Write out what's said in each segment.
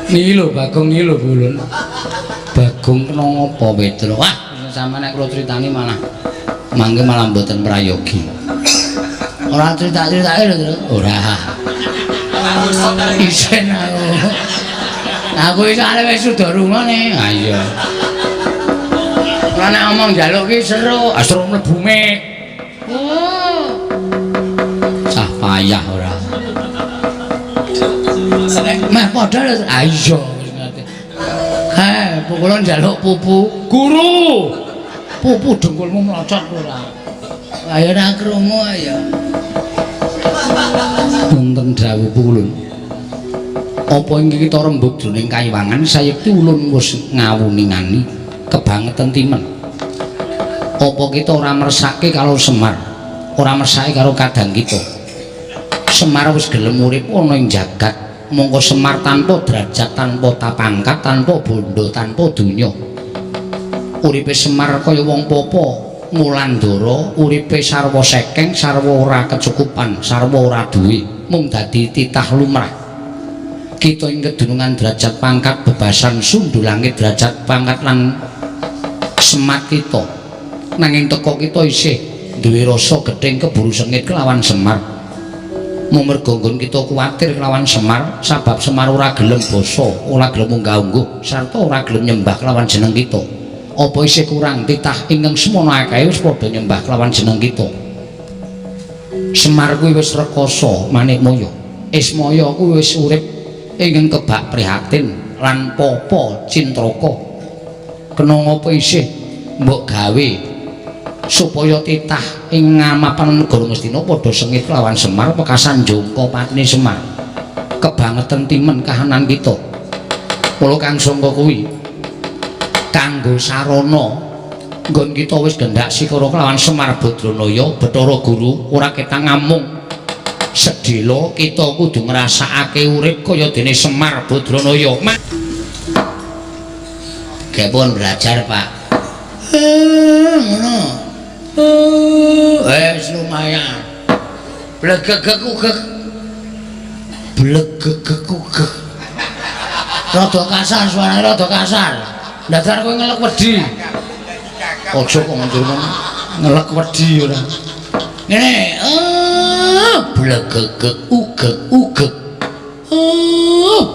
Niki lho Bagong niki lho Bulun. Bagong kena ngapa Petro? Wah, sampeyan nek kula critani malah mangke malah mboten prayogi. Ora cerita-ceritake lho, Tru. Ora. Isin aku. Aku isane wis sudah rungone. Ha iya. Ora nek omong njaluk ki seru, ah seru mlebu mik. Oh. Cah payah ora. Meh padha lho. Ah iya wis ngerti. Heh, kula njaluk pupu. Guru. Pupu dengkulmu mlocot ora. Ayo ora krungu ya. Wonten dawuh ulun. Apa ing kita rembug jroning kayiwangan sayekti ulun wis ngawuningani kebangetan timen. Apa kita ora mersake karo Semar, ora mersake karo kadang kita. Semar wis gelem urip ana ing jagat, mongko Semar tanpa derajat, tanpa tapangkat, tanpa bondo, tanpa donya. Uripe Semar kaya wong popo ngulandara, uripe sarwa sekeng, sarwa ora kecukupan, sarwa ora duwe, mung dadi titah lumrah. Kita ing kedunungan derajat pangkat bebasan sundul langit derajat pangkat lan semat kita. Nanging teka kita isih duwe rasa gething keburu sengit kelawan Semar. Mung merga nggon kita kuwatir kelawan Semar, sabab Semar ora gelem basa, ora gelem unggah-ungguh, sarta ora gelem nyembah kelawan jeneng kita. Apa isih kurang titah ingkang semono akeh wis padha nyembah kelawan jeneng kita. Semar kuwi wis rekasa manikmaya. Ismaya kuwi wis urip ingkang kebak prihatin lan papa cintraka. Kena ngapa isih mbok gawe supaya titah ing ngamapan negara Ngastina padha sengit kelawan Semar pekasan jongko patine Semar. Kebangetan timen kahanan kita. Mula kang sangka kuwi kanggo sarana nggon kita wis gendak sikara kelawan Semar Badranaya Bathara Guru ora ketang ngamung sedhela kita kudu ngrasakake urip kaya dene Semar Badranaya. Gepun belajar, Pak. Ngono. Wis lumayan. Blegegek ugek. Blegegek ugek. Rada kasar suarane, rada kasar. Ndadar kowe ngelek wedi. Aja kok ngandur ngelek wedi ora. Ngene, blegegek ugek ugek.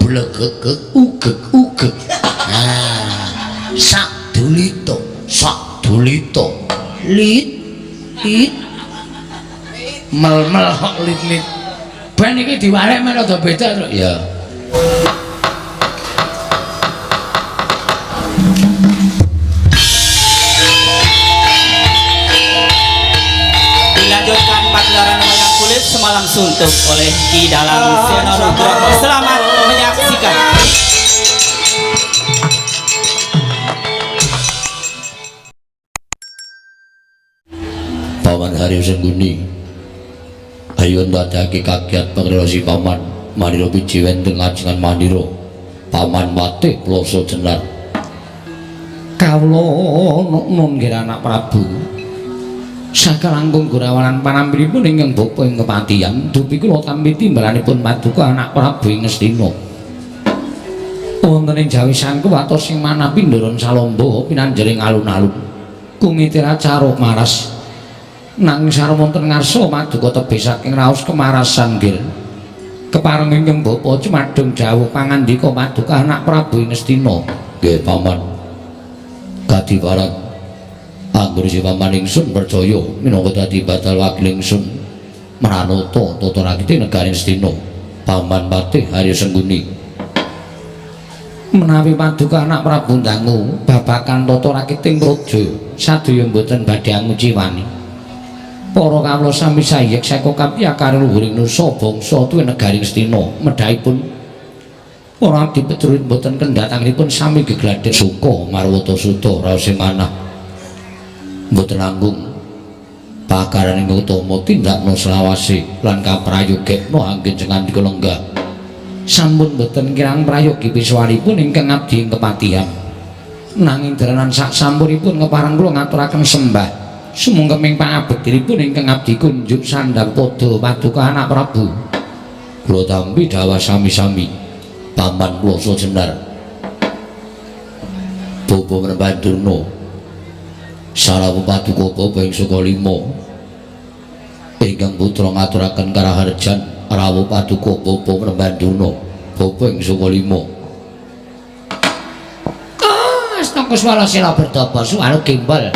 Blegegek ugek ugek. Ah, sak dulita, sak dulita. Lit lit mel-mel kok lit-lit. Ben iki diwalek men rada beda, Truk. Ya. Dilanjutkan pagelaran wayang kulit semalam suntuk oleh Ki Dalang Seno Nugroho. Selamat menyaksikan. Paman Haryo Sengguni, ayo ndadekake kagiat pangresi paman Mandira biji wonten ngajengan Mandira. Paman Patih Ploso Jenar. Kawula nun nggih anak Prabu. Sakalangkung gurawanan panampinipun ingkang bapa ing kepatihan, dupi kula tampi timbalanipun paduka anak Prabu ing Ngastina. Wonten ing jawi sangku watos sing manah pindharan salamba pinanjering alun-alun. Kumitira caruk maras. Nanging sareng wonten ngarsa paduka tebih saking raos kemarasan nggih. Kepareng ingkang bapa cumadung dawuh pangandika paduka anak Prabu ing Ngastina. Nggih paman. Kadiparan angger si paman ingsun percaya minangka dadi badal wakil ingsun mranata tata rakite negari Ngastina. Paman Patih Haryo Sengguni. Menawi paduka anak Prabu dangu babakan tata rakiting praja sadaya mboten badhe anguciwani. Para kawula sami sayek seka kapiyakare luhuring nusa bangsa tuwin negari Ngastina medhahipun para abdi prajurit mboten kendhatanipun sami gegladhek suka marwata suta raose manah mboten langkung pakaraning utama tindakna selawase lan kaprayogekna anggen sengandika lenggah sampun mboten kirang prayogi piswanipun ingkang abdi ing kepatihan nanging dalanan sak sampunipun kepareng kula ngaturaken sembah sumungkeming pangabektinipun ingkang abdi kunjuk sandang padha paduka anak Prabu. Kula tampi dhawah sami-sami. Paman kula Jenar. Bapa Mrembandurna. Sarawu paduka bapa ing Sukalima. Ingkang putra ngaturaken karaharjan rawuh paduka bapa Mrembandurna. Bapa ing Sukalima. Ah, Astaka Sela bertapa suara gembal.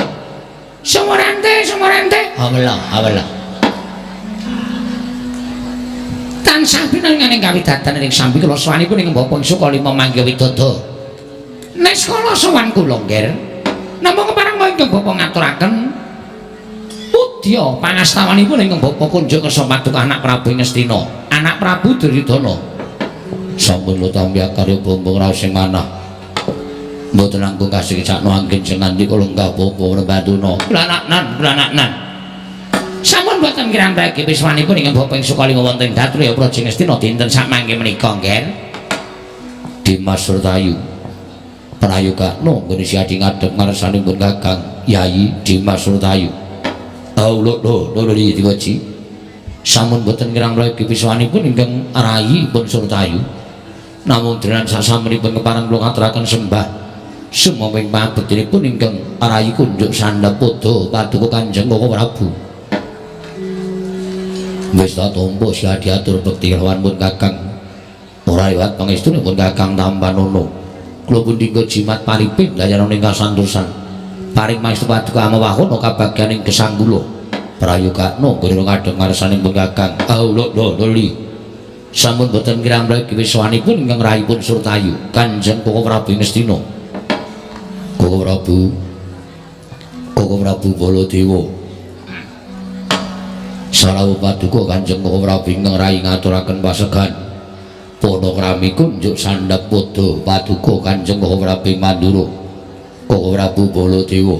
Sumurante, sumurante. Awela, awela. Tansah pinanganing kawidadan ing sambi kula sowanipun ing Bapa ing Sukalima manggih widodo. Neskala sowan kula nggih. Namung kepareng ingkang Bapa ngaturaken pudya pangastawanipun ingkang Bapa kunjuk kersa paduka anak Prabu Ngastina, anak Prabu Duryudana. Sampun kula tampi karya bombong raos sing manah. Mboten langkung kasikecakno anggen sing nganti kula lenggah Bapa Mrembanduna. Kula anaknan. Sampun boten kirang pragi piswanipun ingkang Bapa ing Sukalima wonten Datulaya Praja Ngastina dinten sakmangke menika nggih. Dimas Surtayu. Prayogakno nggone Siadi ngadhep ngarsanipun Kakang Yayi Dimas Surtayu. Lho lho lho diwaji. Sampun boten kirang pragi piswanipun ingkang rayi pun Surtayu. Namung denan sasampunipun kepareng kula ngaturaken sembah sumangga pabektinipun ingkang rayi kunjuk sandhap padha paduka Kanjeng Koko Prabu. Wis tak tampa Siadi atur bekti lawan pun Kakang. Ora liwat pangestunipun Kakang Tampanono. Kula pun dinggo jimat paripin dayana ing kasantosan. Paring pangestu paduka amawahana kabagyan ing gesang kula. Prayogakno nggone ngadhep ngarsanipun Kakang. Lho lho lho. Sampun boten kirang mlegi wiswanipun ingkang rahipun Surtayu, Kanjeng Koko Prabu Ngastina. Koko Prabu. Koko Prabu Baladewa. Sarawu paduka Kanjeng Koko Prabu ingkang rayi ngaturaken pasegan. Panakrami kunjuk sandhap padha paduka Kanjeng Koko Prabu Mandura. Koko Prabu Baladewa.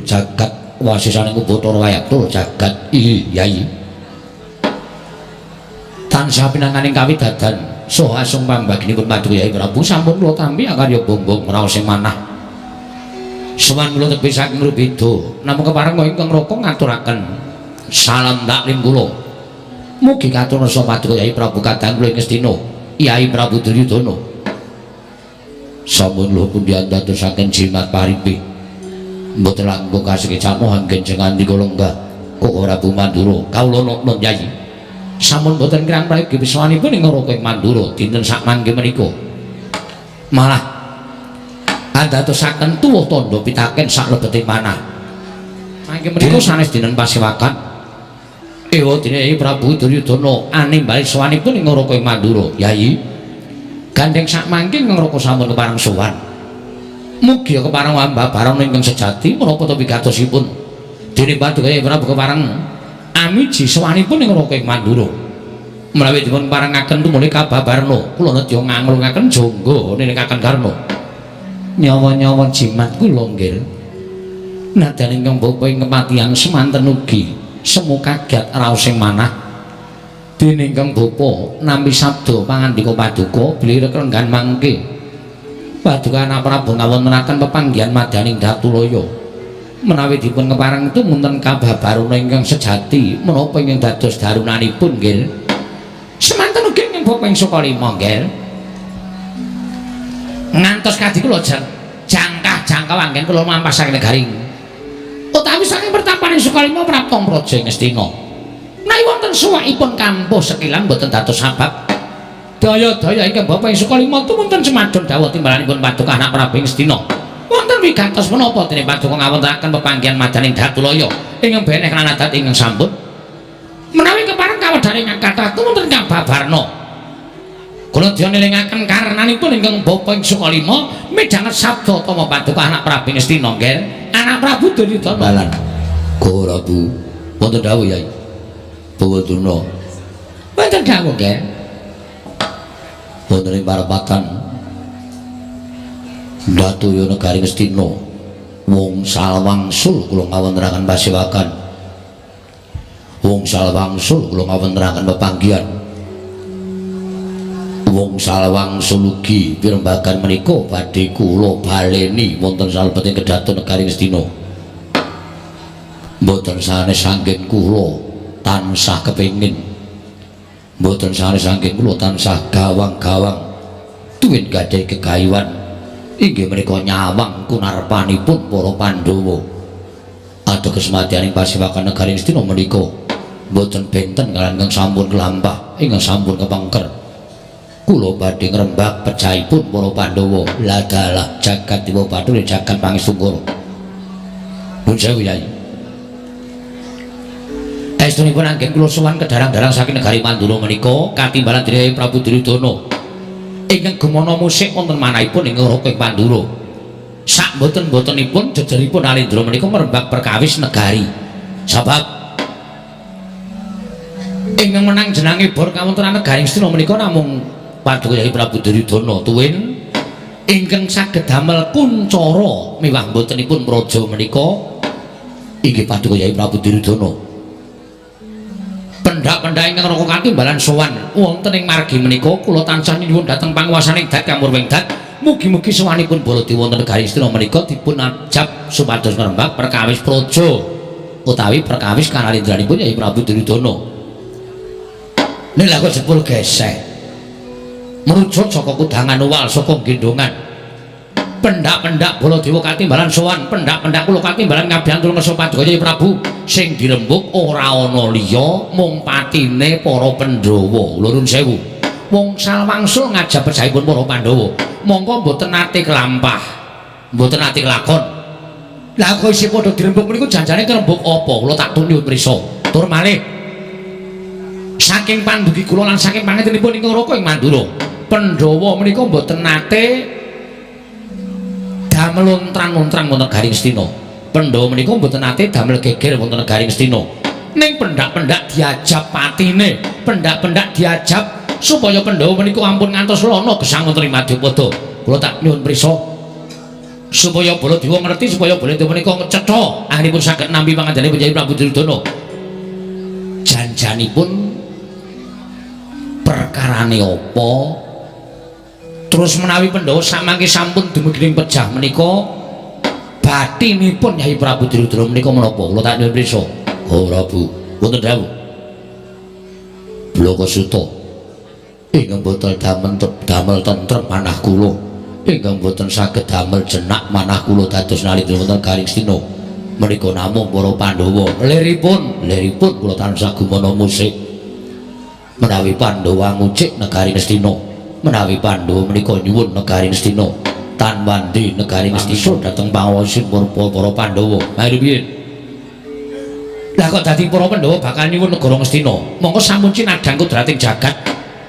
Jagat wasisaning Bathara Wayabda jagat Yayi. Tansah pinanganing kawidadan saha asung pambaginipun paduka Yayi Prabu sampun kula tampi akarya bombong raos sing manah. Sowan kula tebih saking Rubeda namung kepareng ingkang Raka ngaturaken salam taklim kula. Mugi katur rasa paduka Yayi Prabu kadang kula ing Ngastina, Yayi Prabu Duryudana. Sampun lho pundi andadosaken jimat paripi. Mboten langkung kasekecakno anggen sing ngandika lenggah Koko Prabu Mandura. Kawula nokno Yayi. Sampun boten kirang prayogi wiswanipun ing Raka ing Mandura dinten sakmangke menika. Malah andadosaken tuwuh tandha pitaken saklebeting manah. Mangke menika sanes dinten pasewakan. Ewa dene Yayi Prabu Duryudana animbali sowanipun ing Raka ing Mandura. Yayi, gandeng sakmangke ing Raka sampun kepareng sowan. Mugi kepareng ambabaran ingkang sejati menapa ta wigatosipun. Dene paduka Yayi Prabu kepareng amiji sowanipun ing Raka ing Mandura. Menawi dipun parengaken tumuli kababarna, kula nedya nganglungaken jangga nilingaken karna. Nyawa-nyawa jimat kula nggih. Nadyan ingkang bapa ing kepatihan semanten ugi semu kaget raos sing manah. Dene ingkang bapa nampi sabda pangandika paduka bilih rekrenggan mangke. Paduka anak Prabu ngawontenaken pepanggihan madyaning Datulaya. Menawi dipun kepareng tumunten kababarana ingkang sejati menapa ingkang dados darunanipun nggih. Semanten ugi ingkang bapa ing Sukalima nggih. Ngantos kadhi kula jangkah-jangkah anggen kula mampah saking negaring. Utawi saking pertapaning Sukalima prapta praja Ngastina. Menawi wonten suwakipun kampuh sekilan boten dados sabab. Daya-daya ingkang bapa ing Sukalima tumunten semadon dawuh timbalanipun paduka anak Prabu Ngastina. Wonten wigatos menapa dene paduka ngawontenaken pepanggihan madyaning Datulaya ingkang beneh lan adat ingkang sampun. Menawi kepareng kawedhar ingkang kathah tumunten kababarna. Kula dya nelingaken karenanipun ingkang bapa ing Sukalima midhanget sabda tama paduka anak Prabu Ngastina nggih. Anak Prabu Duryudana. Balan. Koko Prabu wonten dawuh Yai. Bawa Durna. Wonten dawuh nggih. Wonten ing parepatan Datuya negari Ngastina wong salwangsul kula ngawontenaken pasewakan. Wong salwangsul kula ngawontenaken pepanggihan. Wong salwangsul ugi pirembagan menika badhe kula baleni wonten salebeting kedaton negari Ngastina. Mboten sanes anggen kula tansah kepengin Mboten sanes saking kula tansah gawang-gawang tuwin gadhahi gegayuhan inggih menika nyawang kunarpanipun para Pandhawa. Ateges madyaning pasiwakan negari Ngastina menika mboten benten kaliyan ingkang sampun kelampah, ingkang sampun kepengker. Kula badhe ngrembak pejahipun para Pandhawa. Ladalah jagat dewa bathara jagat pangestu. Nuwun sewu Yai. Estunipun anggen kula sowan kedarang-darang saking negari Mandura menika katimbalan dening Prabu Duryudana ingkang gumana musik wonten manahipun ing Raka Mandura. Sak mboten-mbotenipun jejeripun Alendra menika ngrembak perkawis negari. Sebab ingkang menang jenange bor kawontenan negari Ngastina menika namung Paduka Yai Prabu Duryudana tuwin ingkang saged damel kuncara miwah mbotenipun praja menika inggih Paduka Yai Prabu Duryudana. Pendak-pendak ingkang raka katimbalan sowan wonten ing margi menika kula tansah nyuwun dhateng panguwasaning dat kamurwing dat mugi-mugi sowanipun Baladewa wonten negari Ngastina menika dipun ajab supados ngrembak perkawis praja utawi perkawis kanalindranipun Yai Prabu Duryudana. Nek lha kok jebul geseh merucut saka kudangan uwal saka gendongan. Pendak-pendak Baladewa katimbalan sowan, pendak-pendak kula katimbalan ngabiyantu ngersa Paduka Yai Prabu sing dirembug ora ana liya mung patine para Pandhawa. Kula nuwun sewu. Wong salwangsul ngajab pejahipun para Pandhawa. Mongko mboten nate kelampah, mboten nate kelakon. Lah kok isih padha dirembug meniku janjane ngrembug apa? Kula tak nyuwun prisa. Tur malih saking pandugi kula lan saking pangetenipun ingkang raka ing Mandura, Pandhawa menika mboten nate damel ontran-ontran wonten negari Ngastina. Pandhawa menika mboten nate damel geger wonten negari Ngastina. Ning pendak-pendak diajab patine, pendak-pendak diajab supaya Pandhawa menika ampun ngantos lana gesang wonten ing Madyapada. Kula tak nyuwun prisa supaya Baladewa ngerti supaya Baladewa menika cetha anggenipun saged nampi pangandhane Yai Prabu Duryudana. Janjanipun perkarane apa? Terus menawi Pandhawa samangke sampun dumugi ing pejah menika batinipun Yai Prabu Duryudana menika menapa? Kula tak nyuwun prisa. Oh Prabu, wonten dawuh. Blaka Suta ingkang boten damel tentrem manah kula, ingkang boten saged damel jenak manah kula dados nalika wonten garing Ngastina menika namung para Pandhawa. Liripun, liripun kula tansah gumana musik menawi Pandhawa ngucik negari Ngastina, menawi Pandhawa menika nyuwun negari Ngastina tan wandi negari Ngastina dhateng panguwaosipun para Pandhawa. Ayo piye? Lah kok dadi para Pandhawa bakal nyuwun negara Ngastina? Mongko sampun cinadhang kudrating jagat,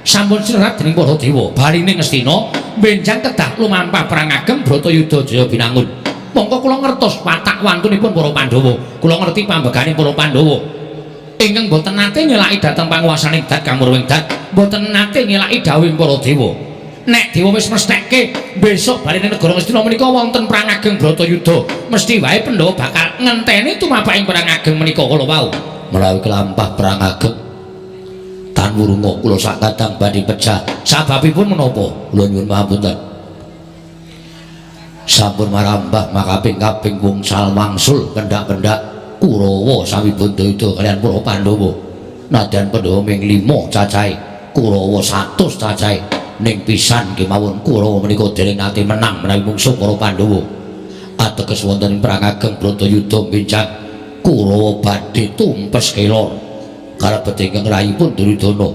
sampun sinerat dening para dewa. Baline Ngastina benjang kedah lumampah perang ageng Bratayuda Jaya Binangun. Mongko kula ngertos watak wantunipun para Pandhawa, kula ngerti pambegane para Pandhawa ingkang boten nate nyelaki dhateng panguwasaning dat kamurwing dat, boten nate nyelaki dawuhing para dewa. Nek dewa wis mestheke besok baline negara Ngastina menika wonten perang ageng Bratayuda, mesti wae Pandhawa bakal ngenteni tumapaking perang ageng menika kala wau. Menawi kelampah perang ageng tan wurunga kula sak kadang badhe pejah. Sababipun menapa? Kula nyuwun pangapunten. Sampun marambah makaping-kaping wong salwangsul pendak-pendak Kurawa sami bandayuda kaliyan para Pandhawa. Nadyan Pandhawa ming 5 cacahe, Kurawa 100 cacahe. Ning pisan kemawon Kurawa menika dereng nate menang menawi mungsuh para Pandhawa. Ateges wonten ing perang ageng Bratayuda benjang Kurawa badhe tumpes kelor. Kalebet ingkang rayipun Duryudana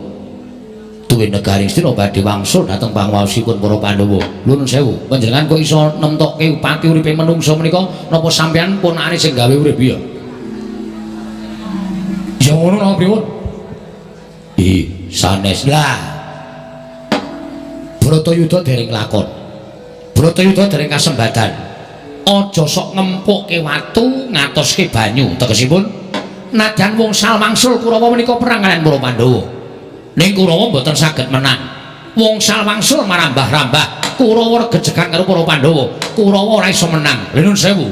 tuwin negari Ngastina badhe wangsul dhateng panguwaosipun para Pandhawa. Nuwun sewu, panjenengan kok iso nemtokke pati uripe menungsa menika napa sampeyan ponakane sing gawe urip ya? Ya ngono napa pripun? Ih, sanes lah. Bratayuda dereng lakon. Bratayuda dereng kasembadan. Aja sok ngempukke watu ngatoske banyu. Tegesipun nadyan wong salwangsul Kurawa menika perang kaliyan para Pandhawa. Ning Kurawa mboten saged menang. Wong salwangsul marambah-rambah, Kurawa regejegan karo para Pandhawa. Kurawa ora iso menang. Lha nuwun sewu.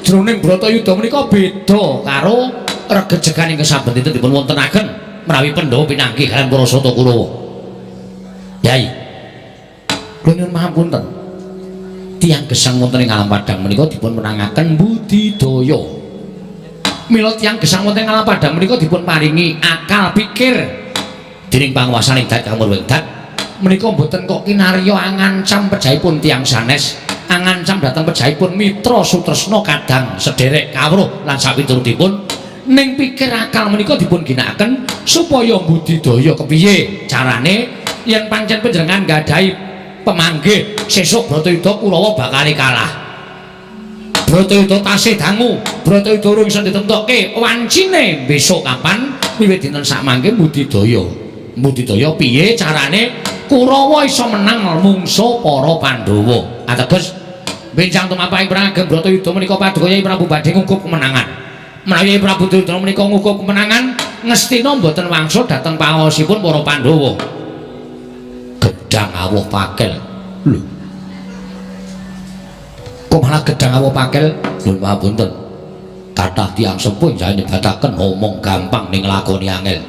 Jroning Bratayuda menika beda karo regejegan ingkang saben dinten dipun wontenaken menawi Pandhawa pinanggih kaliyan para Sata Kurawa. Yai, kula nyuwun pangapunten. Tiyang gesang wonten ing alam padhang menika dipun menangaken budidaya. Mila tiyang gesang wonten ing alam padhang menika dipun paringi akal pikir. Dening panguwasaning Dat Kang Wingdat menika mboten kok kinarya angancam pejahipun tiyang sanes, angancam dhateng pejahipun mitra sutresna kadang sederek kawruh lan sapiturutipun, ning pikir akal menika dipun ginakaken supaya budidaya kepiye carane yen pancen panjenengan gadahi pemanggih sesuk Bratayuda Kurawa bakal kalah. Bratayuda tasih dangu, Bratayuda urung iso ditemtokke wancine besok kapan, wiwit dinten sakmangke budidaya. Budidaya piye carane Kurawa iso menang mungsuh para Pandhawa. Ateges benjang tumampahing perang ageng Bratayuda menika paduka Yai Prabu badhe ngukup kemenangan. Menawi Yai Prabu Duryudana menika ngukup kemenangan, Ngastina mboten wangsul dhateng pangaosipun para Pandhawa. Gedang awuh pakel. Lho. Kok malah gedang awuh pakel? Nyuwun pangapunten. Kathah tiyang sepuh saya nyebataken ngomong gampang ning nglakoni angel.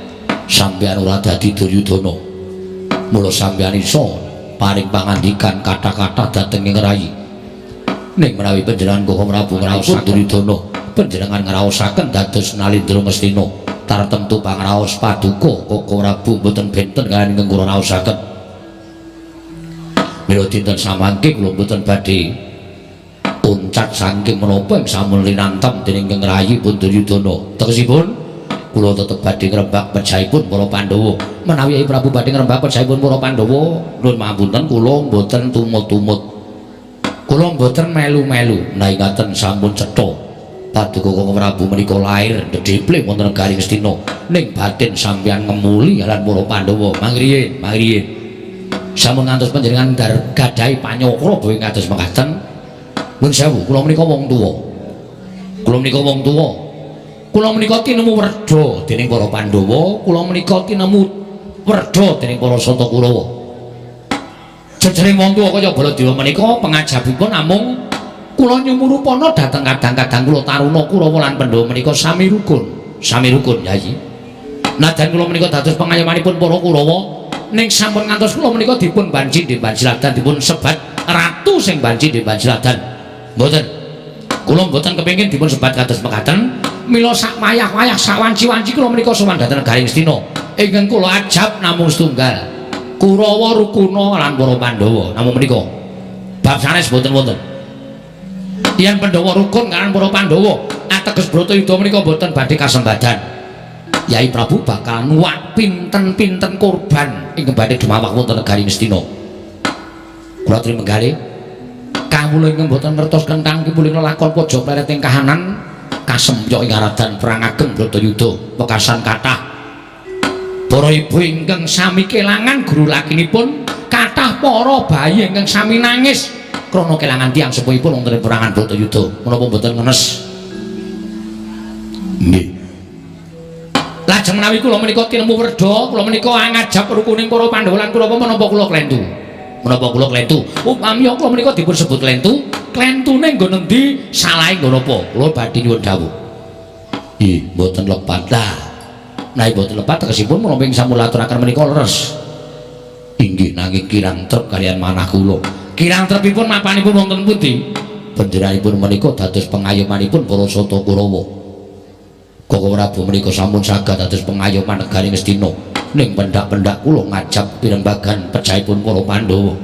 Sampeyan ora dadi Duryudana. Mula sampeyan iso paring pangandikan kata-kata dhateng ing rayi. Ning menawi panjenengan Koko Prabu ngraosaken Duryudana, panjenengan ngraosaken dados Nalindra Ngastina. Tartemtu pangraos paduka Koko Prabu mboten benten kaliyan ingkang kula raosaken. Mila dinten samangke kula mboten badhe uncat saking menapa ing sampun linantem dening ingkang rayi pun Duryudana. Tegesipun kula tetep badhe ngrembak pejahipun para Pandhawa. Menawi Yai Prabu badhe ngrembak pejahipun para Pandhawa, nuwun pangapunten kula mboten tumut-tumut. Kula mboten melu-melu. Nah ingaten sampun cetha. Paduka Koko Prabu menika lair ndedheple wonten negari Ngastina. Ning batin sampeyan ngemuli lan para Pandhawa. Mangriyin, mangriyin. Sampun ngantos panjenengan gadahi panyokra bawi kados mekaten. Nuwun sewu, kula menika wong tuwa. Kula menika wong tuwa. Kula menika tinemu werda dening para Pandhawa, kula menika tinemu werda dening para Sata Kurawa. Jejering wong tuwa kaya Baladewa menika pengajabipun namung kula nyumurupana dhateng kadang-kadang kula taruna Kurawa lan Pandhawa menika sami rukun, sami rukun Yayi. Najan kula menika dados pengayomanipun para Kurawa, ning sampun ngantos kula menika dipun banci banjiladan dipun sebat ratu sing banci banjiladan. Mboten. Kula mboten kepengin dipun sebat kados mekaten. Mila sak wayah-wayah sak wanci-wanci kula menika sowan dhateng negari Ngastina. Ingkang kula ajab namung setunggal. Kurawa rukuna lan para Pandhawa. Namung menika. Bab sanes mboten wonten. Yen Pandhawa rukun kaliyan para Pandhawa, ateges Bratayuda menika mboten badhe kasembadan. Yai Prabu bakal nuwak pinten-pinten korban ingkang badhe dumawak wonten negari Ngastina. Kula aturi menggalih kawula ingkang mboten ngertos kenthang kipuling lelakon pojok pleret ing kahanan kasempyok ing aradan perang ageng Bratayuda wekasan kathah para ibu ingkang sami kelangan guru lakinipun, kathah para bayi ingkang sami nangis krana kelangan tiyang sepuhipun wonten ing perangan Bratayuda. Menapa mboten ngenes? Nggih. Lajeng menawi kula menika tinemu werda, kula menika ngajab rukuning para Pandhawa lan Kurawa, menapa kula klentu? Menapa kula klentu? Upami kula menika dipun sebut klentu, klentune nggon endi, salahe nggon apa? Kula badhe nyuwun dawuh. Nggih, mboten lepat. Lah, menawi mboten lepat tegesipun menapa ing sampun aturaken menika leres. Inggih, nanging kirang trep kaliyan manah kula. Kirang trepipun mapanipun wonten pundi? Panjenenganipun menika dados pengayomanipun para Sata Kurawa. Koko Prabu menika sampun saged dados pengayoman negari Ngastina. Ning pendak-pendak kula ngajab pirembagan pejahipun para Pandhawa.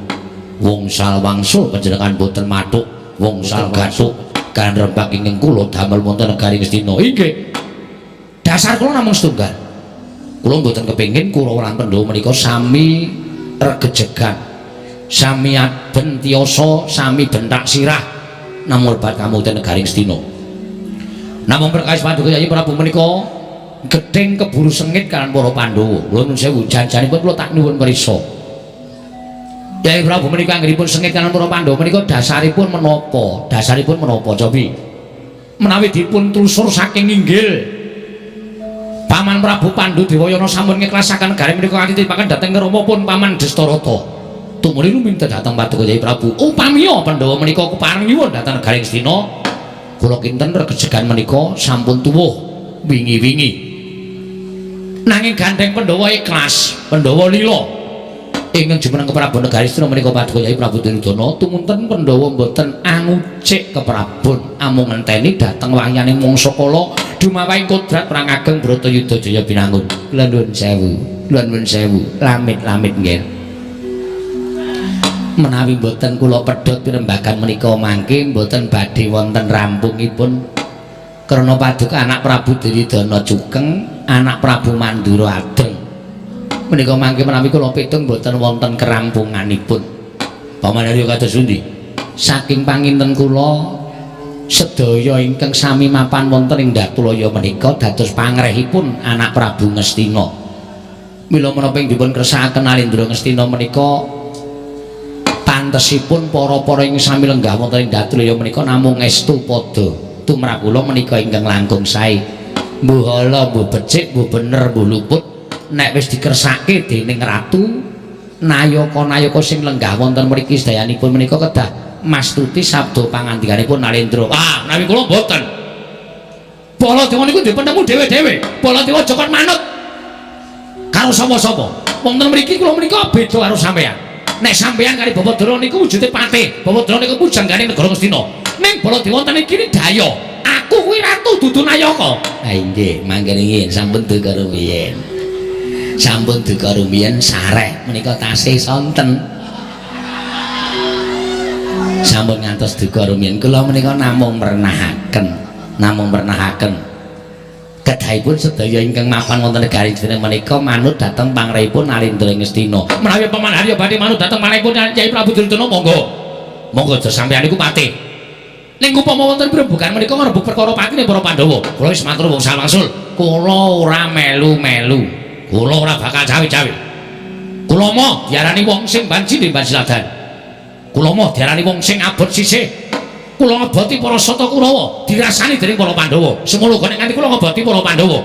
Wungsal wangsul panjenengan boten mathuk, wungsal gathuk kan rembag ingkang kula damel wonten negari Ngastina. Inggih. Dasar kula namung setunggal. Kula mboten kepengin Kurawa lan Pandhawa menika sami regejegan, sami aben tiyasa, sami bentak sirah namung lebat kamukten negari Ngastina. Namung perkawis paduka Yayi Prabu menika gething keburu sengit kaliyan para Pandhawa. Kula nuwun sewu, jan-janipun kula tak nyuwun prisa. Yayi Prabu menika anggenipun sengit kaliyan para Pandhawa menika dasaripun menapa? Dasaripun menapa cobi? Menawi dipun telusur saking inggil Paman Prabu Pandu Dewayana sampun ngiklasaken negari menika katitipaken dhateng Rama pun Paman Destarata. Tumuli luminta dhateng paduka Yayi Prabu. Upamiya Pandhawa menika kepareng nyuwun dhateng negari Ngastina, kula kinten regejegan menika sampun tuwuh wingi-wingi. Nanging gandeng Pandhawa ikhlas, Pandhawa lila. Ingkang jumeneng keprabon negari Astina menika paduka Yayi Prabu Duryudana, tumunten Pandhawa mboten angucik keprabon, amung ngenteni dhateng wayane mangsa kala dumawahing kodrat perang ageng Bratayuda Jaya Binangun. Kula nuwun sewu. Kula nuwun sewu, lamit-lamit nggih. Menawi mboten kula pedhot pirembagan menika mangke mboten badhe wonten rampungipun. Karena paduka anak Prabu Duryudana Cukeng, anak Prabu Mandura Adeng. Menika mangke menawi kula pitung mboten wonten kerampunganipun. Paman Arya kados pundi? Saking panginten kula sedaya ingkang sami mapan wonten ing Datulaya menika dados pangrehipun anak Prabu Ngastina. Mila menapa ing dipun kersakaken Alendra Ngastina menika pantesipun para-para ing sami lenggah wonten ing Datulaya menika namung estu padha tumrap kula menika ingkang langkung sae. Mbuh ala, mbuh becik, mbuh bener, mbuh luput, nek wis dikersake dening ratu, nayaka-nayaka sing lenggah wonten mriki sedayanipun menika kedah mastuti sabda pangandikanipun Nalendra. Ah, menawi kula mboten. Baladewa niku duwe penemu dhewe-dhewe. Baladewa aja kon manut karo sapa-sapa. Wonten mriki kula menika beda karo sampeyan. Nek sampeyan kali Bapak Dara niku wujude patih, Bapak Dara niku pujanggane negara Ngastina. Ning Baladewa wonten iki daya. Aku kuwi ratu dudu nayaka. Ha inggih, mangke riyin sampun duka rumiyin. Sampun duka rumiyin sareh menika tasih sonten. Sampun ngantos duka rumiyin kula menika namung mernahaken, namung mernahaken. Kedahipun sedaya ingkang mapan wonten negari jeneng menika manut dhateng pangrehipun Nalendra Ngastina. Menawi Paman Harya badhe manut dhateng pangrehipun Kyai Prabu Duryudana monggo. Monggo aja sampeyan niku patih. Ning upama wonten prembugan menika ngrebuk perkara patine para Pandhawa. Kula wis matur wong wangsul, kula ora melu-melu. Kula ora bakal cawe-cawe. Kula moh diarani wong sing banci banjiladan. Kula moh diarani wong sing abot sisih. Kula ngeboti para Sata Kurawa dirasani dening para Pandhawa. Semono uga nek nganti kula ngeboti para Pandhawa.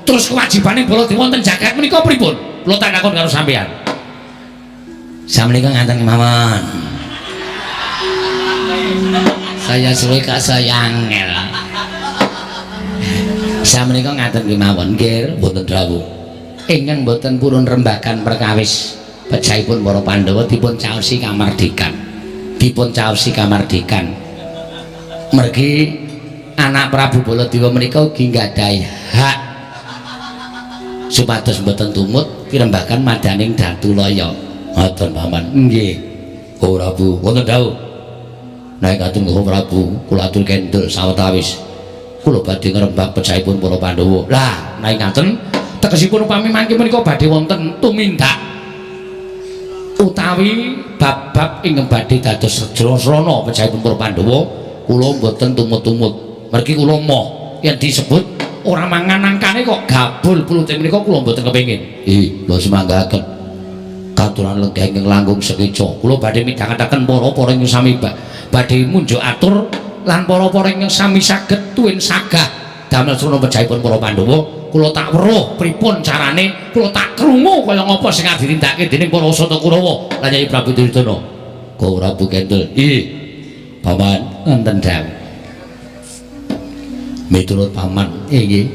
Terus kewajibane Baladewa wonten jagat menika pripun? Kula tak takon karo sampeyan. Samenika ngaten kemawon. Saya suwe kok saya angel. Samenika ngaten kemawon, nggih, mboten dawuh. Ingkang mboten purun rembagan perkawis pejahipun para Pandhawa dipun caosi kamardikan. Dipun caosi kamardikan. Mergi anak Prabu Baladewa menika ugi nggadahi hak supados mboten tumut pirembagan madaning Datulaya. Ngoten Paman. Nggih. Oh Prabu, wonten dawuh. Nek katon Gusti Prabu, kula atur kendel sawetawis. Kula badhe ngrembak pejahipun para Pandhawa. Lah, nek ngaten tegesipun upami mangke menika badhe wonten tumindak utawi bab-bab ingkang badhe dados srana pejahipun para Pandhawa, kula mboten tumut-tumut. Mergi kula moh yen disebut ora mangan angkane kok gabul pulute menika kula mboten kepengin. Ih, kula semanggaken. Katuran lenggah ingkang langkung sekeca. Kula badhe midhangetaken para-para ingkang sami badhe munjuk atur lan para-para ingkang sami saged tuwin sagah damel srana pejahipun para Pandhawa. Kula tak weruh pripun carane, kula tak krungu kaya ngapa sing arep ditindakake dening para Sata Kurawa lan Kyai Prabu Duryudana. Kau Prabu Kendel. Ih, Paman, wonten dawuh. Miturut Paman, inggih.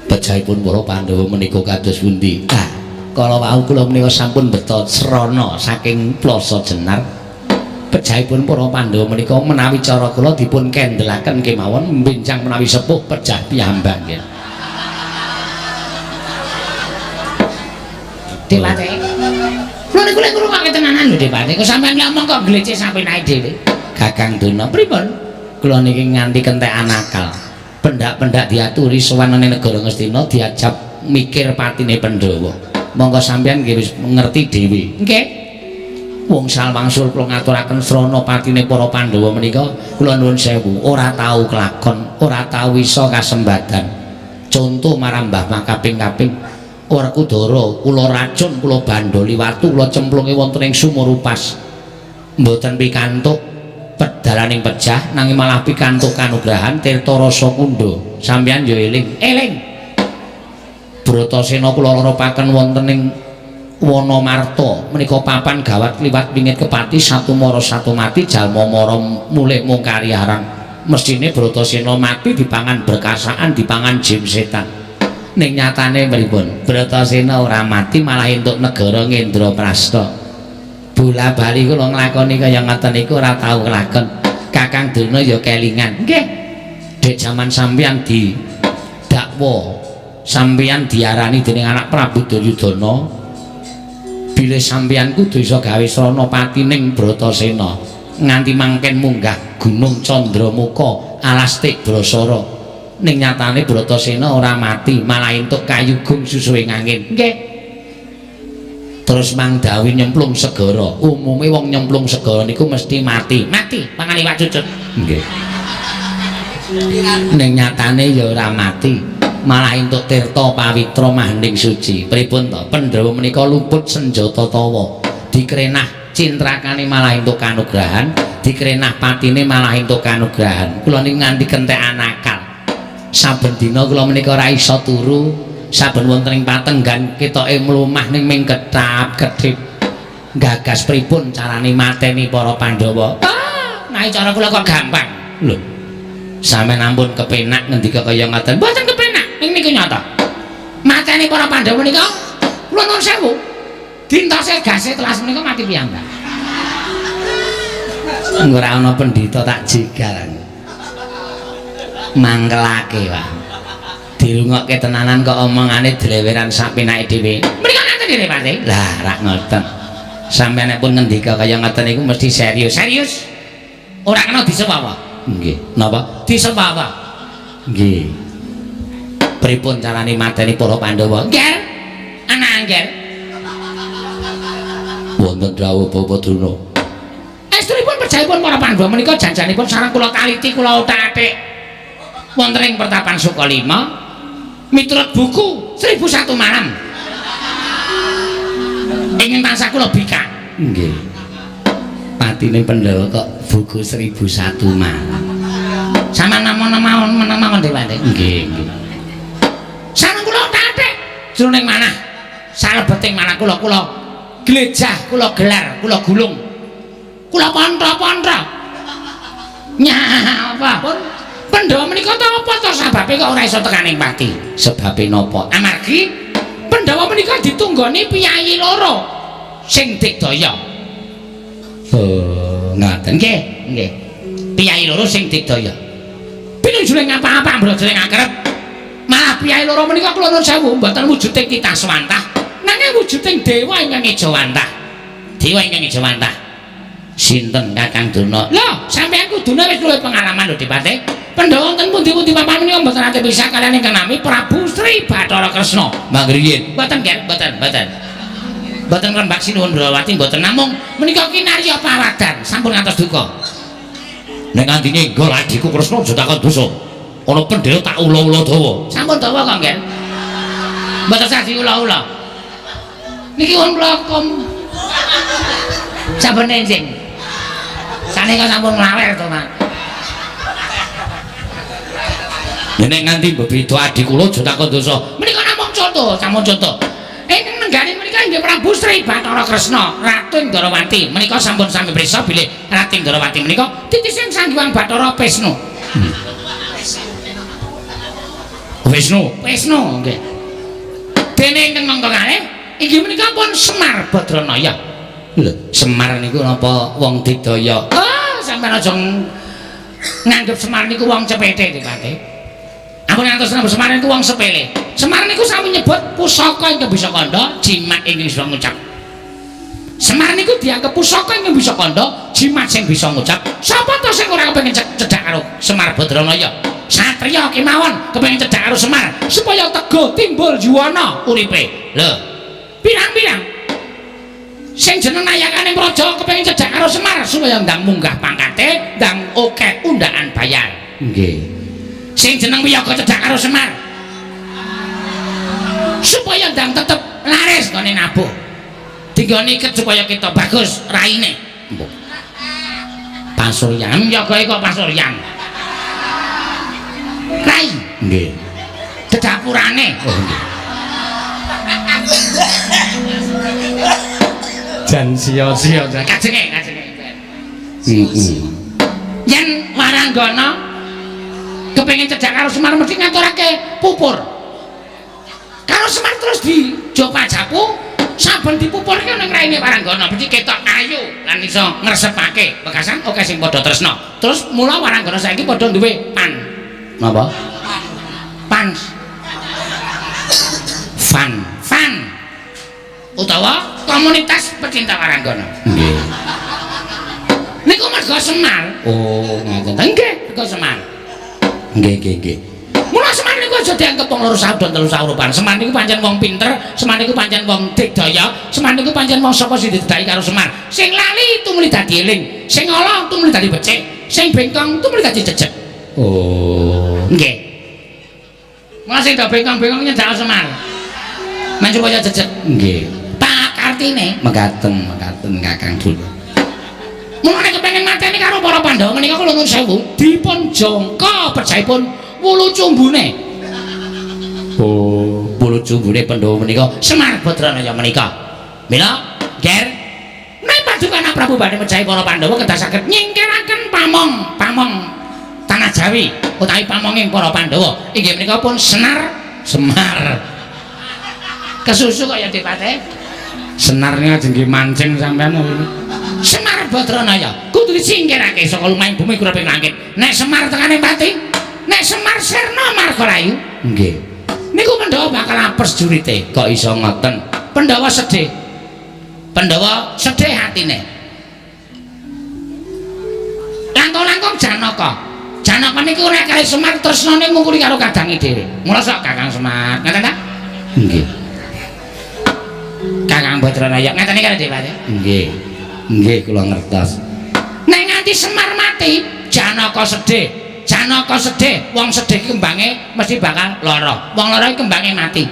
Pejahipun para Pandhawa menika kados pundi? Ah, kala wau kula menika sampun beto srana saking Plasa Jenar. Pejahipun para Pandhawa menika menawi cara kula dipun kendelaken kemawon benjang menawi sepuh pejah piyambak nggih. Depate. Lho niku lek ngrungokke tenanan lho Depate. Kok sampeyan ngomong kok glecek sampeyan dhewe. Kakang Duna pripun? Kula niki nganti kentekan akal. Pendak-pendak diaturi sowan nang negara Ngastina diajab mikir patine Pandhawa. Monggo sampeyan nggih wis ngerti dhewe. Nggih. Wong salwangsul kula ngaturaken srana patine para Pandhawa menika kula nuwun sewu ora tau kelakon, ora tau iso kasembadan. Conto marang Mbah makaping-kaping ora kudara kula racun kula bandoli watu kula cemplunge wonten ing sumur upas. Mboten pikantuk pedalaning pejah nanging malah pikantuk kanugrahan tirta rasa kundha. Sampeyan ya eling. Eling. Bratasena kula loropaken wonten ing Wana Marta menika papan gawat kliwat wingit kepati satu mara satu mati jalma mara mulih mung kariaran. Mestine Bratasena mati dipangan berkasaan dipangan jim setan. Ning nyatane pripun? Bratasena ora mati malah entuk negara Ngendraprasta. Bola bali kula nglakoni kaya ngoten niku ora tau kelakon. Kakang Durna ya kelingan. Nggih. Dek jaman sampeyan di dakwa Sampeyan diarani dening anak Prabu Duryudana bilih sampeyan kudu iso gawe srana patining Bratasena nganti mangken munggah Gunung Candramuka alas Tibrasara. Ning nyatane Bratasena ora mati, malah entuk kayugung susuhe angin. Nggih. Terus Mang Dawi nyemplung segara. Umume wong nyemplung segara niku mesti mati. Mati pangan iwak cucut. Nggih. Ning nyatane ya ora mati, malah entuk tirta pawitra mahending suci. Pripun to? Pandhawa menika luput senjata tawa. Dikrenah cintrakane malah entuk kanugrahan, dikrenah patine malah entuk kanugrahan. Kula niku nganti kentekan akal. Saben dina kula menika ora iso turu, saben wonten ing patenggan ketoke mlumah ning ming ketap-ketip. Gagas pripun carane mateni para Pandhawa? Ah, nek cara kula kok gampang. Lho. Sampeyan ampun kepenak ngendika kaya ngoten. Mboten kepenak, ning niku nyata. Mateni para Pandhawa menika kula nuwun sewu. Dintose gase telas menika mati piyambak. Ora ana pendhita tak jegal. Mangkelake, Pak. Dirungokke tenanan kok omongane dleweran sak penake dhewe. Menika ngaten dhewe, Pak. Lah, rak ngoten. Sampeyan nek pun ngendika kaya ngoten niku mesti serius. Serius. Ora kena disewawa. Nggih. Napa? Disewawa. Nggih. Pripun carane mateni para Pandhawa? Ngger. Ana angger. Wonten dawuh Bapak Drona. Estunipun perjayipun para Pandhawa menika janjanipun sareng kula taliti kula othak-athik. Wonten ing pertapan Sukalima miturut buku 1001 Malam. Ingin tansah kula bikak. Nggih. Patine Pandhawa kok buku 1001 Malam. Sampeyan namung mawon meneng mawon Dewa. Nggih, nggih. Sareng kula othak-athik jroning manah. Salebeting manah kula kula glejah, kula gelar, kula gulung. Kula pontra-pontra. Nyapa pun Pandhawa menika ta apa to sababe kok ora iso tekaning pati? Sebabe napa? Amargi Pandhawa menika ditunggoni piyayi loro sing digdaya. Oh, ngaten nggih, nggih. Piyayi loro sing digdaya. Pinunjuling apa-apa mbrojol akrep. Malah piyayi loro menika kula nuwun sewu mboten wujuding titah swantah, nanging wujuding dewa ingkang ejawantah. Dewa ingkang ejawantah. Sinten Kakang Durna? Lho, sampeyan kudune wis luwih pengalaman lho Dipate. Pandhawa wonten pundi-pundi papan menika mboten nate pisah kaliyan ingkang nami Prabu Sri Bathara Kresna. Mangriyin. Mboten, Ger, mboten, mboten. Mboten ngrembak sinuwun Brawati mboten namung menika kinarya pawadan sampun ngantos duka. Nek nganti nyenggol adhiku Kresna aja takon dosa. Ana pendhela tak ula-ula dawa. Sampun dawa kok, Ger. Mboten sah diula-ula. Niki wong kula kom sampun enjing. Sanika sampun nglawer to, Mas. Nek nganti mbebeda adhi kula aja takon dosa. Menika namung contoh, sampun contoh. Ingkang nenggani menika inggih Prabu Sri Bathara Kresna, Ratu Ndrawati. Menika sampun sami prisa bilih Ratu Ndrawati menika titising Sang Hyang Bathara Wisnu. Wisnu, Wisnu nggih. Dene ingkang mangka kalih inggih menika pun Semar Badranaya. Lho, Semar niku napa wong digdaya? Ah, sampeyan aja nganggep Semar niku wong cepete Dipate. Ampun ngantos nganggep Semar niku wong sepele. Semar niku sami nyebut pusaka ingkang bisa kandha, jimat ingkang bisa ngucap. Semar niku dianggep pusaka ingkang bisa kandha, jimat sing bisa ngucap. Sapa to sing ora kepengin cedhak karo Semar Badranaya? Satriya kemawon kepengin cedhak karo Semar supaya tego timbul yuwana uripe. Lho, pirang-pirang sing jeneng nayakane praja kepengin cedhak karo Semar supaya ndang munggah pangkate, ndang akeh undaan bayar. Nggih. Sing jeneng wiyaga cedhak karo Semar supaya ndang tetep laris nggone nabuh. Dinggone iket supaya kita bagus raine. Mbok. Pasuryan yagae kok pasuryan. Rai. Nggih. Dedapurane. Oh, nggih. Jan sia-sia kajenge kajenge. Heeh. Yen waranggana kepengin cedhak karo Semar mesti ngaturake pupur. Karo Semar terus dijopa-japu, saben dipupurke ning raine waranggana mesti ketok ayu lan iso ngresepake. Wekasan akeh sing padha tresna. Terus mula waranggana saiki padha duwe pan. Napa? Pan. Fan, fan. Utawa komunitas pecinta Waranggana. Nggih. Niku merga Semar. Oh, ngoten. Nggih, merga Semar. Nggih, nggih, nggih. Mula Semar niku aja dianggep wong loro sabdan telu saurupan. Semar niku pancen wong pinter, Semar niku pancen wong digdaya, Semar niku pancen wong sapa sing didedaki karo Semar. Sing lali tumuli dadi eling, sing ala tumuli dadi becik, sing bengkong tumuli dadi jejeg. Oh. Nggih. Mula sing do bengkong-bengkong nyedak Semar. Men supaya jejeg. Nggih. Pak Kartine Mekaten, mekaten Kakang Durna. Mula nek kepengin mateni karo para Pandhawa menika kula nuwun sewu dipun jangka pejahipun wulu cumbune. Oh, wulu cumbune Pandhawa menika Semar Badranaya menika. Mila, Ger, nek paduka anak Prabu badhe mejahi para Pandhawa kedah saged nyingkiraken pamong, pamong tanah Jawi utawi pamonging para Pandhawa. Inggih menika pun Senar Semar. Kesusu kaya dipate. Senar niku ajeng nggih mancing sampean apa ini? Semar Badranaya kudu disingkirake saka lumahing bumi kureping langit. Nek Semar tekane pati, nek Semar sirna marga layu, Nggih. niku Pandhawa bakal apes jurite. Kok iso ngoten? Pandhawa sedih. Pandhawa sedih hatine. Langkung-langkung Janaka. Janaka niku nek kali Semar tresnane ngungkuli karo kadange dhewe. Mula sok Kakang Semar, ngaten ta? Nggih. Kakang Badranaya, ngaten iki karo Pak. Nggih. Nggih kula ngertos. Nek nganti Semar mati, Janaka sedih. Janaka sedih, wong sedih iki kembange mesti bakal lara. Wong lara iki kembange mati.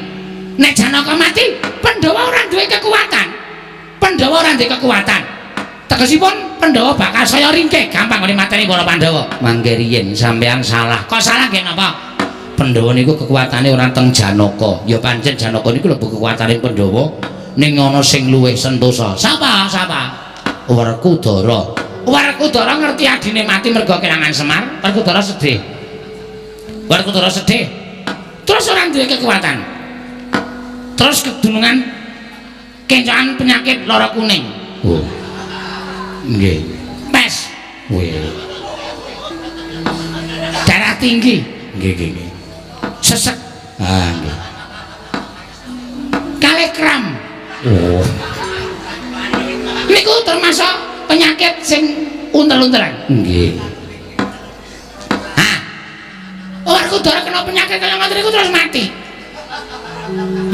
Nek Janaka mati, Pandhawa ora duwe kekuatan. Pandhawa ora duwe kekuatan. Tegesipun Pandhawa bakal saya ringkih, gampang ngene mateni para Pandhawa. Mangke riyin sampean salah. Kok salah nggih napa? Pandhawa niku kekuatane ora teng Janaka. Ya pancen Janaka niku lebu kekuatane Pandhawa ning ana sing luwih sentosa. Sapa? Sapa? Werkudara. Werkudara ngerti adine mati mergo kelangan Semar, Werkudara sedih. Werkudara sedih. Terus ora duwe kekuatan. Terus kedunungan kencokan penyakit lara kuning. Oh. Nggih. Pes, Wih. darah tinggi, Nggih, nggih, nggih. sesek, Ah, nggih. kalih kram. Oh. Niku termasuk penyakit sing untel-untelan. Nggih. Hah. Werkudara kena penyakit kaya ngoten niku terus mati.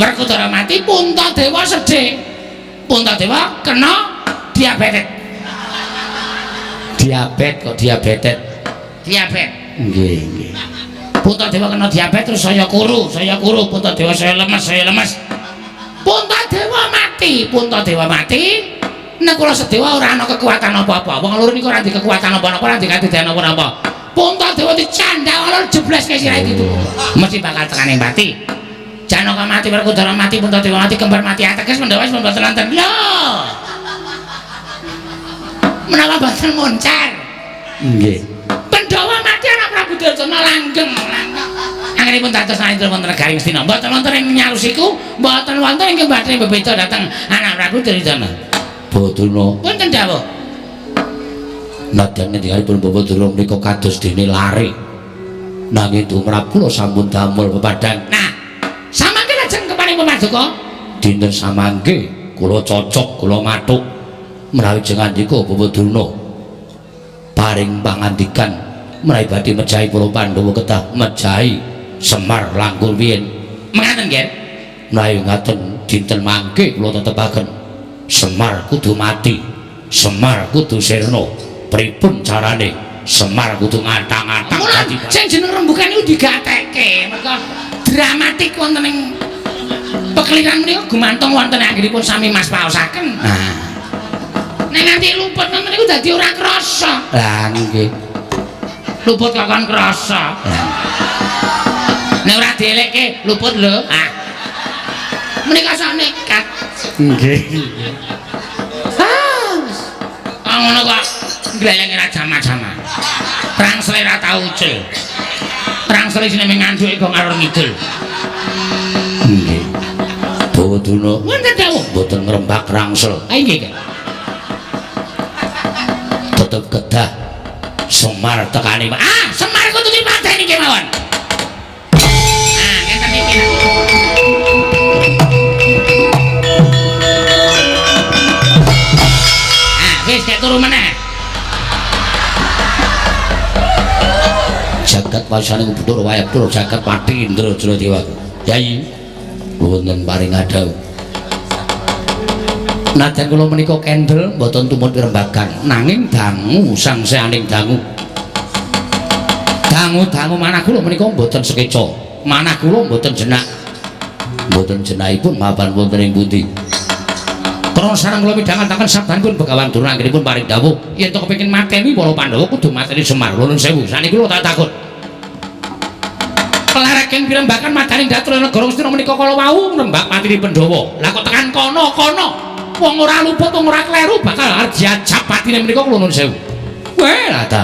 Werkudara mati, Puntadewa sedih. Puntadewa kena diabetes. Diabet kok diabetes. Diabetes. Nggih, nggih. Puntadewa kena diabetes terus saya kuru, Puntadewa saya lemes, saya lemes. Puntadewa mati, Puntadewa mati. Nakula Sadewa ora ana kekuatan apa-apa. Wong loro niku ora ndek kekuatan apa-apa, ora ndek kadidan apa-apa. Puntadewa dicandhak loro jebleske sirahe itu. Mesti bakal tekane mati. Janaka mati, Werkudara mati, Puntadewa mati, kembar mati ateges Pandhawa wis mboten wonten. Lho. Menawa mboten moncar. Nggih. Pandhawa mati anak Prabu Duryudana langgeng, langgeng. Anggenipun dados Narendra wonten negari Ngastina. Mboten wonten ing nyarusiku, mboten wonten ingkang badhe bebeda dhateng anak Prabu Duryudana. Baduna. Wonten dawuh. Nadyan ngendikanipun Bapak Durna menika kados dene lare. Nanging tumrap kula sampun damel pepadhan. Nah, samangke lajeng keparing pemaduka. Dinten samangke kula cocok, kula matuk menawi jengandika Bapak Durna. Paring pangandikan menawi badhe mejahi para Pandhawa kedah mejahi Semar langkung riyin. Mengaten nggih. Menawi ngaten dinten mangke kula tetepaken Semar kudu mati, Semar kudu sirna. Pripun carane? Semar kudu ngatang-atang Mula dadi sing jeneng rembugan niku digatekke. Mergo dramatik wonten ing pekeliran menika gumantung wonten anggenipun sami Mas paosaken. Nah, Nek nganti luput ngoten niku dadi ora krasa. lah nggih. Luput kok kon krasa. Nek ora dielekke luput lho. Ah. Menika sak nekat. Nggih. Ah. Ah ngono kok glelenge ra jama-jama. Rangsele ra tau ucul. Rangsele isine mung ngandhuke kok ngalor ngidul. Nggih. Bawa Durna Wonten dawuh. mboten ngrembak rangsel. Ah nggih, Kak. Tetep kedah Semar tekane. Ah, Semar kudu dipateni kemawon. Ah, ngeten iki. Gek turu meneh. Jagat wasane Bathara Wayah Bathara jagat pati Indra Jala Dewa. Yai wonten paring adhawuh. Nadyan kula menika kendel mboten tumut pirembagan nanging dangu sangseaning dangu. Dangu-dangu manah kula menika mboten sekeca. Manah kula mboten jenak. Mboten jenakipun mapan wonten ing pundi. Krana sareng kula midhangetaken sabdanipun Begawan Durna anggenipun paring dawuh yen to kepengin mateni para Pandhawa kudu mateni Semar. Nuwun sewu, saniki kula tak takut. Pelereking pirembakan madaning datur negara Ngastina menika kala wau nembak mateni Pandhawa. Lah kok tekan kono-kono wong ora luput, wong ora kleru bakal arep diajab patine menika kula nuwun sewu. Weh lah ta.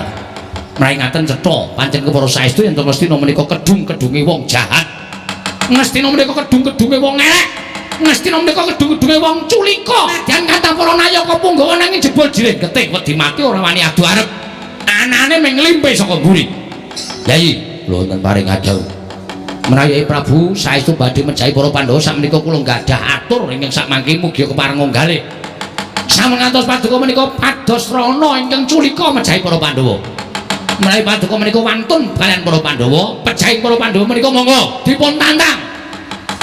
Menawi ngaten cetha pancen kepara saestu yen to Ngastina menika kedung-kedunge wong jahat. Ngastina menika kedung-kedunge wong elek. Ngastina menika kedung-kedunge wong culika. Nadyan kathah para nayaka punggawa nanging jebul jirih getih wedi mati ora wani adu arep. Anane mung nglimpe saka mburi. Yai, kula wonten paring adhawuh. Menawi Prabu saestu badhe mejahi para Pandhawa sakmenika kula gadah atur ingkang sakmangke mugi kepareng nggalih. Sampun ngantos paduka menika pados rana ingkang culika mejahi para Pandhawa. Menawi paduka menika wantun kaliyan para Pandhawa, pejahi para Pandhawa menika monggo dipun tantang.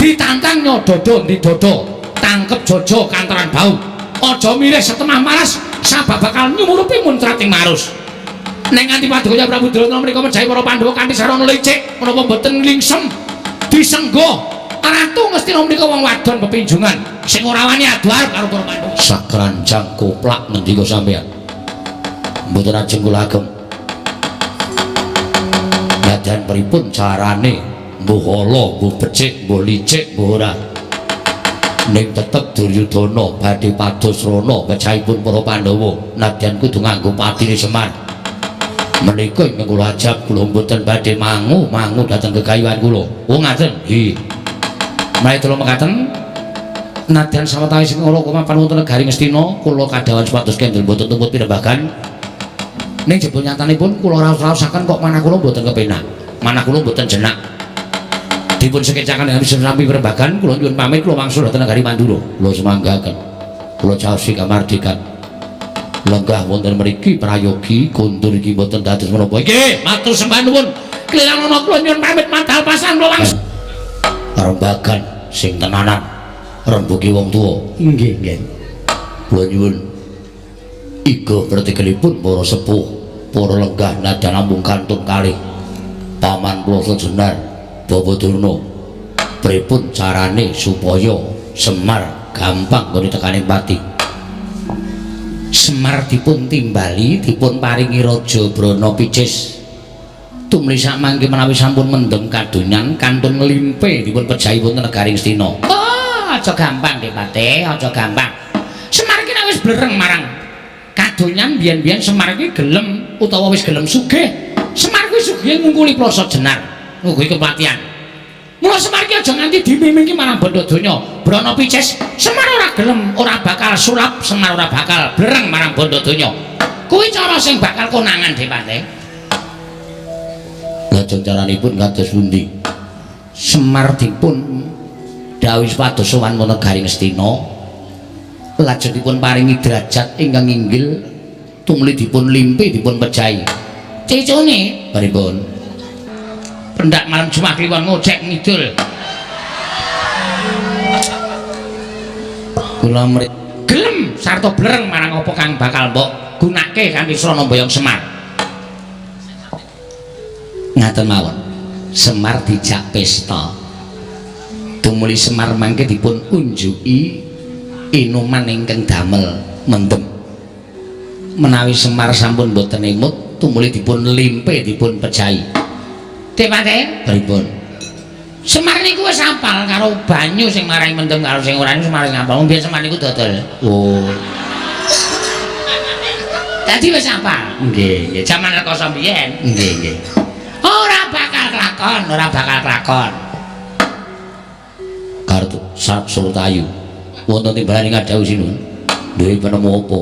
Ditantang nyododo ndi dodo, tangkep jojo kantaran bau. Aja mirih setemah maras sabab bakal nyumurupi muncrating marus. Nek nganti paduka Prabu Duryudana menika mejahi para Pandhawa kanthi sarana licik menapa mboten lingsem disenggo Ratu Ngastina menika wong wadon pepinjungan sing ora wani adu arep karo para Pandhawa. Sakranjang koplak ngendika sampeyan. Mboten ajeng kula agem. Nadyan pripun carane mbuh ala, mbuh becik, mbuh licik, mbuh ora. Ning tetep Duryudana badhe pados rana mejahipun para Pandhawa nadyan kudu nganggo patine Semar. Menika ingkang kula ajab kula mboten badhe mangu-mangu dhateng gegayuhan kula. Oh ngaten. Nggih. Menawi kula mekaten nadyan sawetawis ing ora mapan wonten negari Ngastina kula kadhawan supados kendel mboten tumut pirembagan. Ning jebul nyatanipun kula raos-raosaken kok manah kula mboten kepenak. Manah kula mboten jenak. Dipun sekecaken dengan sami pirembagan kula nyuwun pamit kula wangsul dhateng negari Mandura. Kula semanggaken. Kula caosi kamardikan. Lenggah wonten mriki prayogi kondur iki mboten dados menapa. Nggih, matur sembah nuwun. Klilang ana kula nyuwun pamit madal pasan kula wangsul. Rembagan sing tenanan rembugi wong tuwa. Nggih, nggih. Kula nyuwun iga pretikelipun para sepuh, para lenggah nadyan namung kantun kalih Paman Plasa Jenar Bapak Durna. Pripun carane supaya Semar gampang nggone tekane pati? Semar dipun timbali, dipun paringi Raja Brana Picis. Tumli sakmangke menawi sampun mendem kadonyan kantun nglimpe dipun pejahi wonten negari Ngastina. Oh, aja gampang Dik Patih, aja gampang. Semar iki nek wis blereng marang kadonyan biyen-biyen Semar iki gelem utawa wis gelem sugih. Semar kuwi sugihe ngungkuli Plasa Jenar, ngungkuli kepatihan. Mula Semar iki aja nganti dimimiki marang bondo donya. Brana Picis, Semar ora gelem, ora bakal sulap, Semar ora bakal blereng marang bondo donya. Kuwi cara sing bakal konangan Dik Patih. Lajeng caranipun kados pundi? Semar dipun dawuhi supados sowan wonten negari Ngastina. Lajeng dipun paringi derajat ingkang inggil tumuli dipun limpi dipun pejahi. Cicune pripun? Pendak malam Jumat kliwon ngojek ngidul. Kula gelem sarta blereng marang apa kang bakal mbok gunake kanthi srana mboyong Semar. Ngaten mawon. Semar dijak pesta. Tumuli Semar mangke dipun unjuki inuman ingkang damel mendem. Menawi Semar sampun mboten emut, tumuli dipun limpe dipun pejahi. Dik Patih, pripun? Semar niku wis apal karo banyu sing marai mendem karo sing ora niku Semar wis ngapal. Wong biyen Semar niku dodol. Oh. Dadi wis apal. Nggih, nggih. Jaman rekoso biyen. Nggih, nggih. Ora bakal kelakon, ora bakal kelakon. Kartu Surtayu. Wonten timbalan ing adhawuh sinuwun. Duwe penemu apa?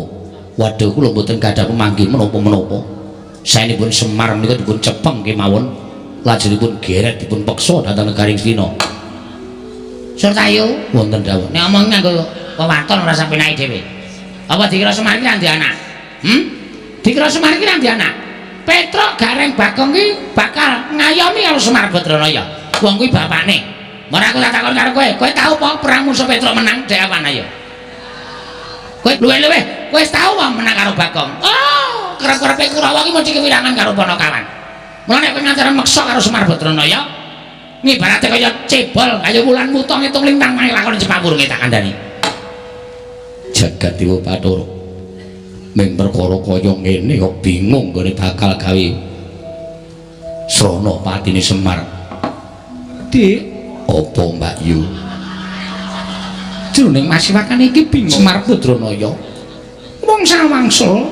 Waduh kula mboten gadah pemanggih menapa-menapa. Saenipun Semar menika dipun cepeng kemawon. Lajengipun geret dipun peksa dhateng negari Ngastina. Surtayu wonten dawuh. Nek omong nganggo wewaton ora sampe naik dhewe. Apa dikira Semar iki ra ndek anak? Dikira Semar iki ra anak. Petruk Gareng Bagong ki bakal ngayomi karo Semar Badranaya. Wong kuwi bapakne. Ora aku tak takon karo kowe, kowe tau apa perang musuh Petruk menang dhek awan ayo. Kowe luwe-luwe, kowe wis tau apa menang karo Bagong? Oh, kerep-kerepe Kurawa ki mesti kewirangan karo Panakawan. Mulane kowe nganti meksa karo Semar Badranaya, ngibarate kaya cebol, kaya wulan wuta ngitung lintang malah lakon cepak burunge tak kandhani. Jagat Dewa Bathara. Ming perkara kaya ngene kok bingung nggone bakal gawe srana patine Semar. Dik, apa Mbak Yu? Jroning masiwakan iki bingung Semar Badranaya. Wong sawangsul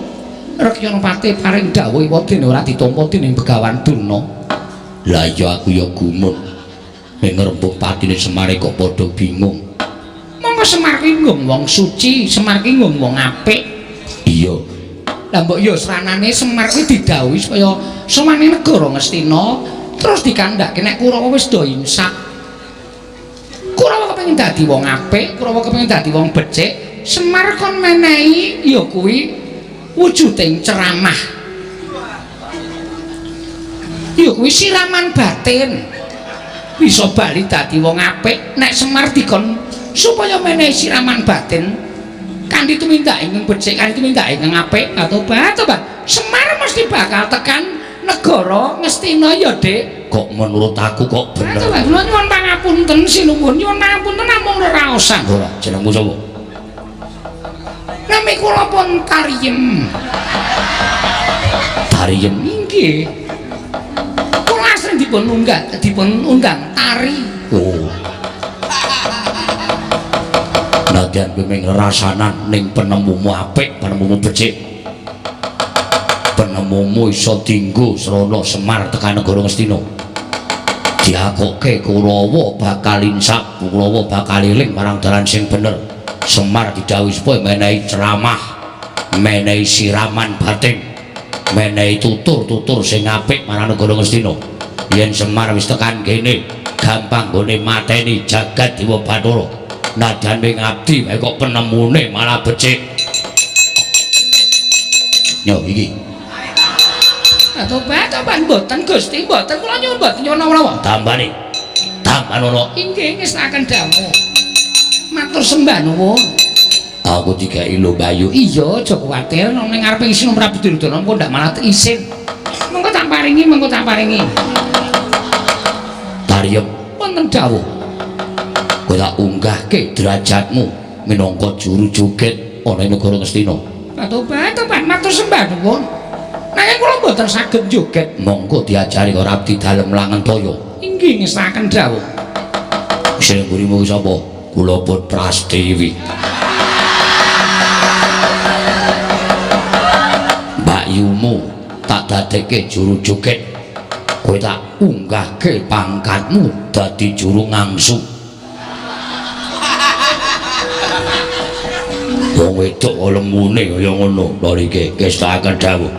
Rekyana Pati paring dawuh dene ora ditampa dening Begawan Durna. Lah iya aku ya gumun. Ning ngrembug patine Semar kok padha bingung. Monggo Semar ki nggon wong suci, Semar ki nggon wong apik. Iya. Lah mbok ya sranane Semar kuwi didhawuhi supaya sowane negara Ngastina terus dikandhake nek Kurawa wis do insaf. Kurawa kepengin dadi wong apik, Kurawa kepengin dadi wong becik, Semar kon menehi ya kuwi wujuding ceramah. Ya kuwi siraman batin. Bisa bali dadi wong apik nek Semar dikon supaya menehi siraman batin. Kanthi tumindak ingkang becik, kanthi tumindak ingkang apik atau tobat. Semar mesti bakal tekan negara Ngastina ya, Dik. Kok menurut aku kok bener. Kula nyuwun pangapunten sinuwun, nyuwun pangapunten namung reraosan. Ora, jenengmu sapa? Nami kula pun Tariem. Tariem inggih. Kula asring dipun unggah, dipun undang tari. Oh. Nadyan kowe mung rasanan ning penemumu apik, penemumu becik. Penemumu iso dinggo srana Semar tekan negara Ngastina. Diakoke Kurawa bakal insaf, Kurawa bakal eling marang dalan sing bener. Semar didhawuhi supaya menehi ceramah, menehi siraman batin, menehi tutur-tutur sing apik marang negara Ngastina. Yen Semar wis tekan kene, gampang nggone mateni jagat Dewa Bathara. Nadyan wing abdi wae kok penemune malah becik. Yo iki. Tobat, tobat mboten Gusti, mboten kula nyuwun mboten nyuwun napa-napa. Tambane. Tambanono. Inggih ngestakaken dawuh. Matur sembah nuwun. Aku digawe lho Bayu. Iya, aja kuwatir ning ngarepe isin Prabu Duryudana engko ndak malah isin. Mengko tak paringi, mengko tak paringi. Tariem wonten dawuh. Kowe tak unggahke derajatmu minangka juru joget ana ing negara Ngastina. Tobat, tobat matur sembah nuwun. Nanging kula mboten saged joget. Monggo diajari karo abdi dalem Langentaya. Inggih ngestakaken dawuh. Sing mburimu sapa? Kula pun Prastiwi. Mbakyumu tak dadekke juru joget. Kowe tak unggahke pangkatmu dadi juru ngangsu. Wong wedok lemune kaya ngono lho iki ngestakaken dawuh.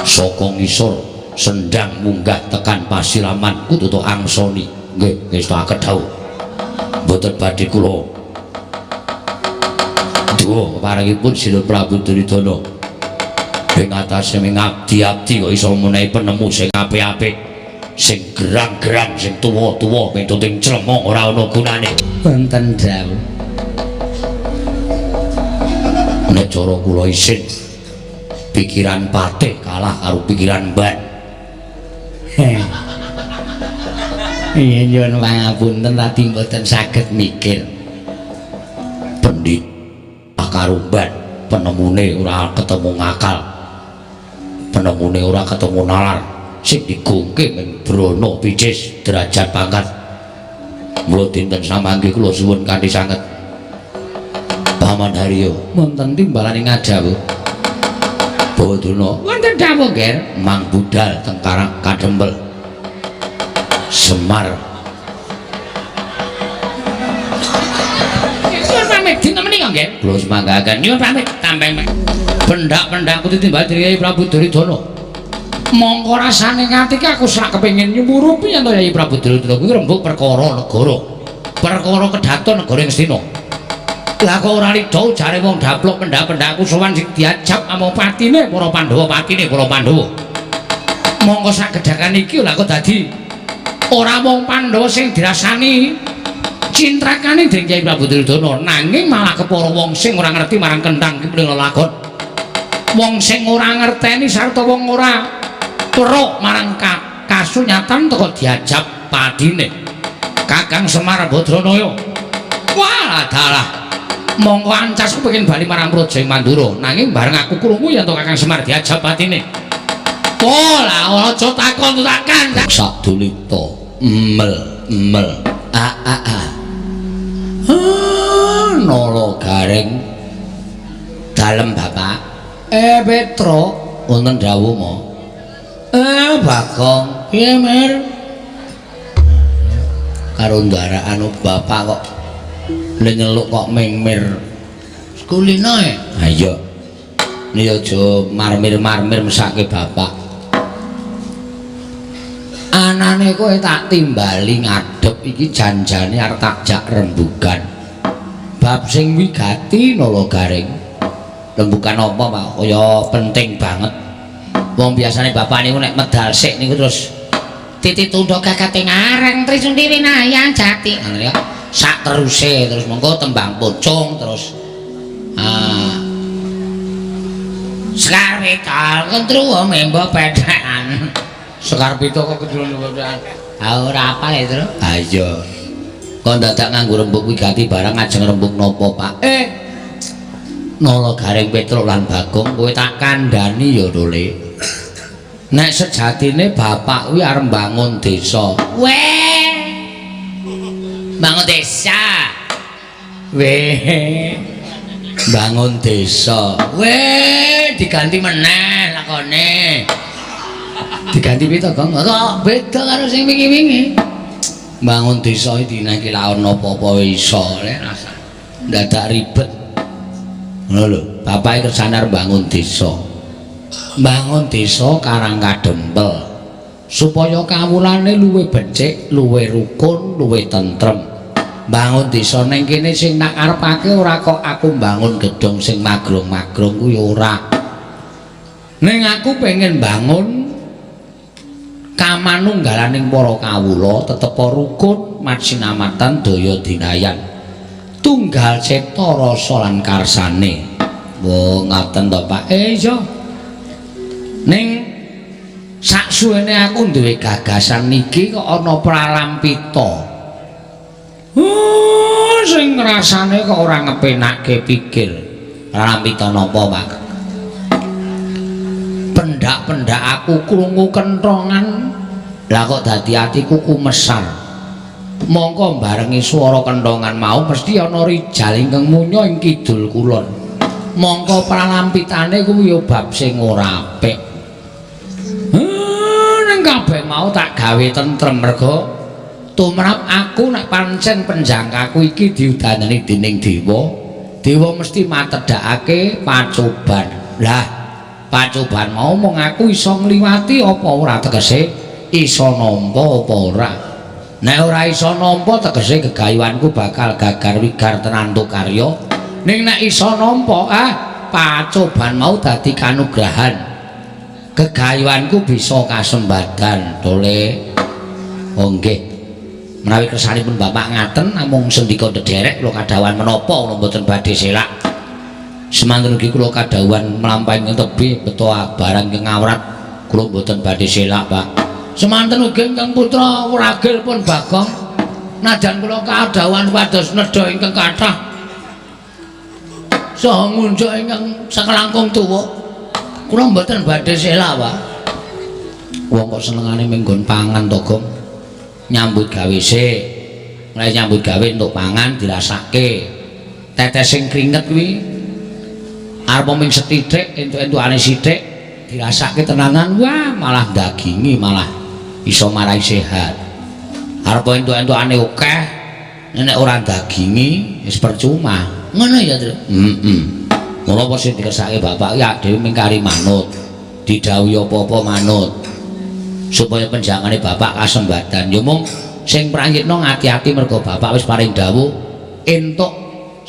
Saka ngisor sendang munggah tekan pasiraman kudu tok angsoni. Nggih ngestakaken dawuh. Mboten badhe kula duwa keparengipun Sinun Prabu Duryudana. Ing atase ming abdi-abdi kok iso menehi penemu sing apik-apik, sing gerang-gerang, sing tuwa-tuwa mituting clemong ora ana gunane. Wonten dawuh. Nek cara kula isin pikiran patih kalah karo pikiran mban. Iya nyuwun pangapunten tadi mboten saged mikir. Pendhita karo mban penemune ora ketemu ngakal. Penemune ora ketemu nalar. Sing digongke mung brana picis derajat pangkat. Mula dinten samangke kula suwun kanthi sanget. Paman Haryo wonten timbalane ngadhawuh. Bawa Durna wonten dawuh, Ger. Mang budal teng Karang Kadempel. Semar. Nyuwun pamit dinten menika, Ger. Kula semanggaken nyuwun pamit tambeng. Pendak-pendak kudu timbal dening Prabu Duryudana. Mongko rasane ngati ki aku sak kepengin nyumurupi yen to Yai Prabu Duryudana kuwi rembug perkara negara. Perkara kedaton negara Ngastina. Lah kok ora ridho jare wong daplok pendak-pendakku sowan sing diajab among patine para Pandhawa, patine para Pandhawa. Mongko sak gedhakan iki lah kok dadi ora mung Pandhawa sing dirasani cintrakane dening Kyai Prabu Duryudana, nanging malah kepara wong sing ora ngerti marang kenthang ki lelakon. Wong sing ora ngerteni sarta wong ora weruh marang kasunyatan teko diajab padine Kakang Semar Badranaya. Wah dalah, mongko ancas kepengin bali marang Praja ing Mandura, nanging bareng aku krungu yen to Kakang Semar diajab patine. Oh lah aja takon takan sadulita mel mel a a a. Nala Gareng dalem bapak. Petro wonten dawuh mo. Bagong piye Mir? Karo ndarakan bapak kok le nyeluk kok mingmir. Kulino e. Ha iya. Ni aja marmir-marmir mesake bapak. Anane kowe tak timbali ngadhep iki janjane arep tak jak rembugan. Bab sing wigati Nala Gareng. Rembugan apa, Pak? Kaya penting banget. Wong biasane bapak niku nek medal sik niku terus titi tundha gagate ngareng Trisundhi winayang jati. Ngono ya. Sak teruse terus mengko tembang pocong terus Sekar Pita kentruwo membo pethekan. Sekar Pita kok kentruwo pethekan. Ha ora apal ya, Tru. Ha iya. Kok dadak nganggo rembug wigati barang ajeng rembug napa, Pak? Nala Gareng Petruk lan Bagong kowe tak kandhani ya, Dole. Nek sejatine bapak kuwi arep mbangun desa. Weh. Bangun desa. Weh. Bangun desa. Weh, diganti meneh lakone. Diganti piye to, Gong? Kok beda karo sing wingi-wingi. Bangun desa iki dina iki laon apa-apa iso le rasa. Dadak ribet. Ngono lho, bapake kersane arep bangun desa. Bangun desa Karang Kadempel supaya kawulane luwih becik, luwih rukun, luwih tentrem. Bangun desa ning kene sing tak karepake ora kok aku mbangun gedhong sing magrong-magrong kuwi ora. Ning aku pengen bangun kamanunggalaning para kawula tetep rukun macinamatan daya dinayan. Tunggal cipta rasa lan karsane. Wo ngaten to, Pak? Iya. Ning saksuwene aku duwe gagasan niki kok ana pralampita. Sing rasane kok ora ngepenakke pikir. Pralampita napa, Pak? Pendak-pendak aku krungu kenthongan, lah kok dadi atiku kumesar. Mongko barengi swara kenthongan mau mesti ana rijal ingkang munya ing kidul kulon. Mongko pralampitane kuwi ya bab sing ora apik. Ning kabeh mau tak gawe tentrem merga tumrap aku nek pancen penjangkaku iki diudaneni dening dewa, dewa mesti matedhakake pacoban. Lah, pacoban mau mung aku iso ngliwati apa ora, tegese iso nampa apa ora. Nek ora iso nampa tegese gegayuhanku bakal gagar wigar tenantu karya. Ning nek iso nampa, pacoban mau dadi kanugrahan. Gegayuhanku bisa kasembadan, Dole. Oh nggih. Menawi kersanipun bapak ngaten namung sendika ndederek kula kadhawuhan menapa kula mboten badhe selak. Semanten ugi kula kadhawuhan mlampahi ing tebih beto barang ingkang ngawrat kula mboten badhe selak, Pak. Semanten ugi ingkang putra wragil pun Bagong najan kula kadhawuhan pados nedha ingkang kathah saha ngunjuk ingkang sakelangkung tuwa kula mboten badhe selak, Pak. Wong kok senengane minggon pangan to, Gong. Nyambut gawe sik. Nek nyambut gawe entuk pangan dirasake. Tetes sing kringet kuwi arep ming sethithik entuk-entukane sithik dirasake tenanan, wah malah dagingi malah iso marai sehat. Arep entuk-entukane akeh nek ora dagingi wis percuma. Ngono ya, Tru? Heeh. Mula apa sing dikersake bapak ya dhewe ming kari manut. Didhawuhi apa-apa manut. Supaya penjangane bapak kasembadan. Ya mung sing prayitna ngati-ati mergo bapak wis paring dawuh entuk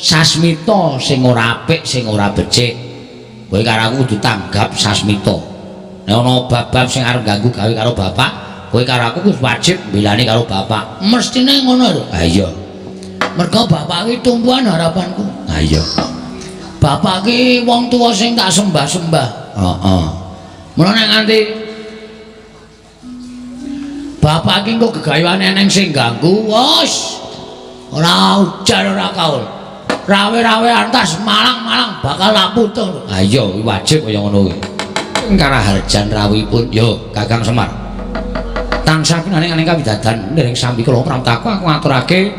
Sasmita sing ora apik, sing ora becik. Kowe karo aku kudu tanggap Sasmita. Nek ana bab-bab sing arep ganggu gawe karo bapak, kowe karo aku kudu wajib mbelani karo bapak. Mestine ngono lho. Ha iya. Mergo bapak iki tumpuan harapanku. Ha iya. Bapak iki wong tuwa sing tak sembah-sembah. Heeh. Mula nek nganti bapak iki engko gegayuhane eneng sing ganggu, wis ora ujar ora kaul. Rawe-rawe antas malang-malang bakal tak putung. Ha iya, wajib kaya ngono kuwi. Karaharjan rawuhipun yo Kakang Semar. Tansah pinaringan kawidadan ndereng sambi kula pramtaku aku ngaturake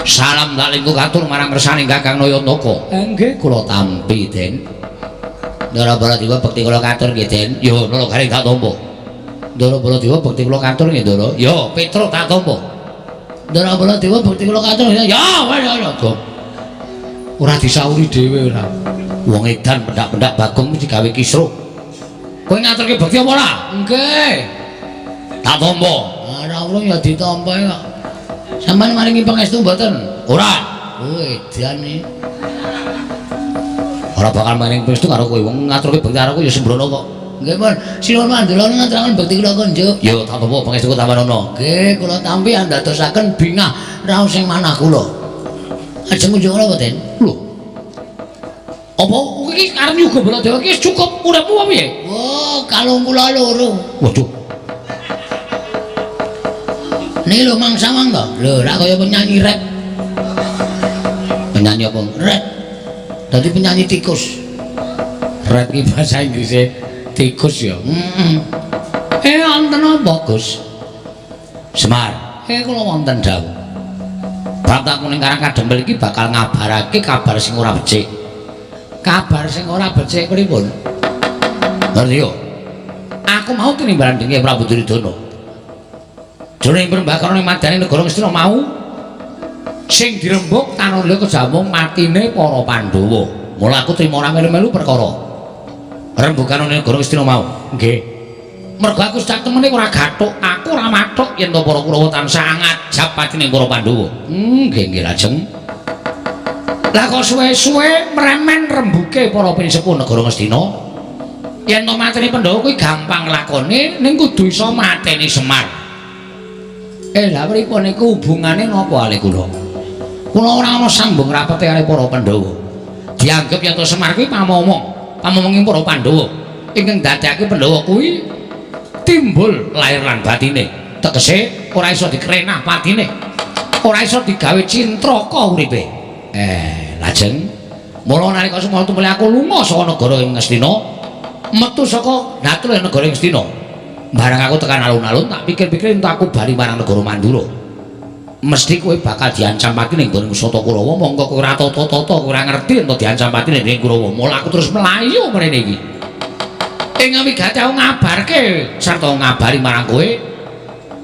salam tak lingkung katur marang kersane Kakang Nayantaka. Nggih kula tampi, Den. Ndara Baladewa bekti kula katur nggih, Den. Yo Nala Gareng tak tampa. Ndara Baladewa bekti kula katur nggih, Ndara. Yo Petruk tak tampa. Ndara Baladewa bekti kula katur. Ya, ya, ya. Ora disauri dhewe ora. Wong edan pendak-pendak Bagong mesti gawe kisruh. Kowe ngaturke bekti apa ora? Nggih. Tak tampa. Ora urung ya ditampa kok. Sampeyan maringi pangestu mboten? Ora. Oh, edan iki. Ora bakal maringi pangestu karo kowe. Wong ngaturke bekti karo kowe ya sembrono kok. Nggih, pun. Sinuwun mandula ngaturaken bekti kula konjuk. Ya tak tampa pangestu tampanana. Nggih, kula tampi andadosaken bingah raos sing manah kula. Ajeng kunjung napa, Den? Lho. Apa iki arep nyuga Baladewa iki wis cukup uripmu apa piye? Oh, kalung kula loro. Waduh. Niki lho Mang Sawang to. Lho, rak kaya penyanyi rap. Penyanyi apa? Rap. Dadi penyanyi tikus. Rap iki bahasa Inggrise tikus ya. Heeh. Wonten apa, Gus? Semar. Kula wonten dawuh. Bab tak kuning Karang Kadempel iki bakal ngabarake kabar sing ora becik. Kabar sing ora becik pripun? Ngerti yo. Aku mau tinimbalan dening Prabu Duryudana. Jroning perembakane madane negara Ngastina mau sing dirembug tanah liya kejamung matine para Pandhawa. Mula aku trima ora melu-melu perkara rembugan negara Ngastina mau. Nggih. Mergo aku sak temene ora gathuk, aku ora mathuk yen to para Kurawa tansah ngajap patine para Pandhawa. Nggih nggih lajeng. Lah kok suwe-suwe mremen rembuke para pinisepuh negara Ngastina. Yen to mateni Pandhawa kuwi gampang lakone ning kudu iso mateni Semar. Lah pripun niku hubungane napa ale kula? Kula ora ana sambung rapete karo para Pandhawa. Dianggep yen to Semar kuwi pamomong, pamomonging para Pandhawa. Ingkang dadekake Pandhawa kuwi timbul lahir lan batine. Tegese ora iso dikrenah patine. Ora iso digawe cintraka uripe. Lajeng mula nalika semana tumuli aku lunga saka negara ing Ngastina, metu saka datul negara ing Ngastina. Barang aku tekan alun-alun tak pikir-pikir entuk aku bali marang negara Mandura. Mesti kowe bakal diancam pati ning gone Sata Kurawa, mongko kowe ora tata-tata, kowe ora ngerti entuk diancam pati ning Kurawa. Mula aku terus mlayu mrene iki. Ing wigati aku ngabarke sarta ngabari marang kowe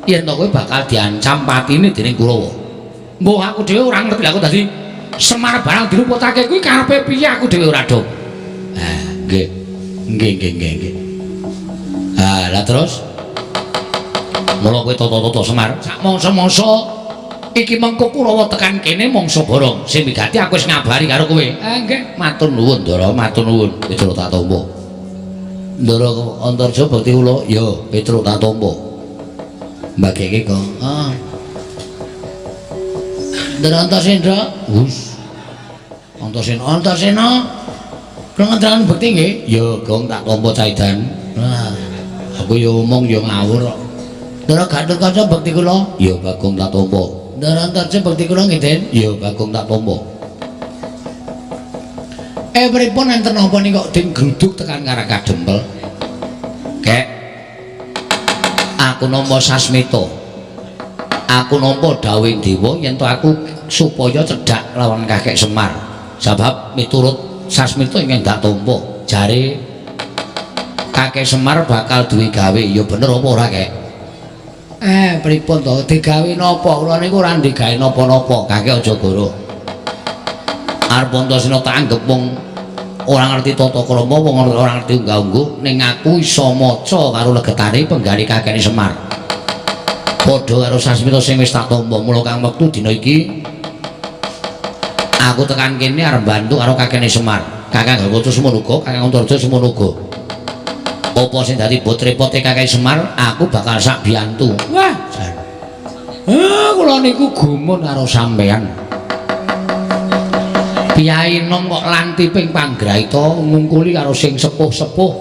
yen to kowe bakal diancam patine dening Kurawa. Mbuh aku dhewe ora ngerti aku dadi Semar barang diluputake kuwi karepe piye aku dhewe ora dong. Nggih. Nggih nggih nggih nggih. Lah terus mula kowe tata-tata Semar sak mangsa-mangsa iki mengko Kurawa tekan kene mangsa borong sing wigati aku wis ngabari karo kowe. Nggih, matur nuwun Ndara, matur nuwun. Petro tak tampa. Ndara Antarja bekti kula, ya Petro tak tampa. Mbageke kok. Heeh. Ndara Antasendra, wis. Antasena, Antasena. Kula ngendrangan bekti nggih. Ya, Gong tak tampa caidan. Lah, aku ya omong ya ngawur kok. Ndara Gatotkaca bekti kula. Ya, Bagong tak tampa. Ndara Antarja bekti kula nggih, Den. Ya, Bagong tak tampa. Pripun enten napa niku kok den gruduk tekan Karang Kadempel? Kek. Aku nampa sasmita. Aku nampa dawuhing dewa yen to aku supaya cedhak lawan Kakek Semar. Sebab miturut sasmita ingkang dak tampa, jare Kakek Semar bakal duwe gawe. Ya bener apa ora, Kek? Pripun to? Digawe napa? Kula niku ora digawe napa-napa. Kakek aja goro. Arep Antasena tak anggep wong ora ngerti tata krama, wong ora ngerti unggah-ungguh, ning aku iso maca karo legetane penggali kakekne Semar. Padha karo sasmita sing wis tak tampa. Mula kang wektu dina iki Aku tekan kene arep bantu karo kakene Semar. Kakang Garuda semono uga, Kakang Antarja semono uga. Apa sing dadi bot repote Kakang Semar, aku bakal sak biyantu. Wah, jan. Kula niku gumun karo sampean. Piyai nom kok lantiping panggraita ngungkuli karo sing sepuh-sepuh.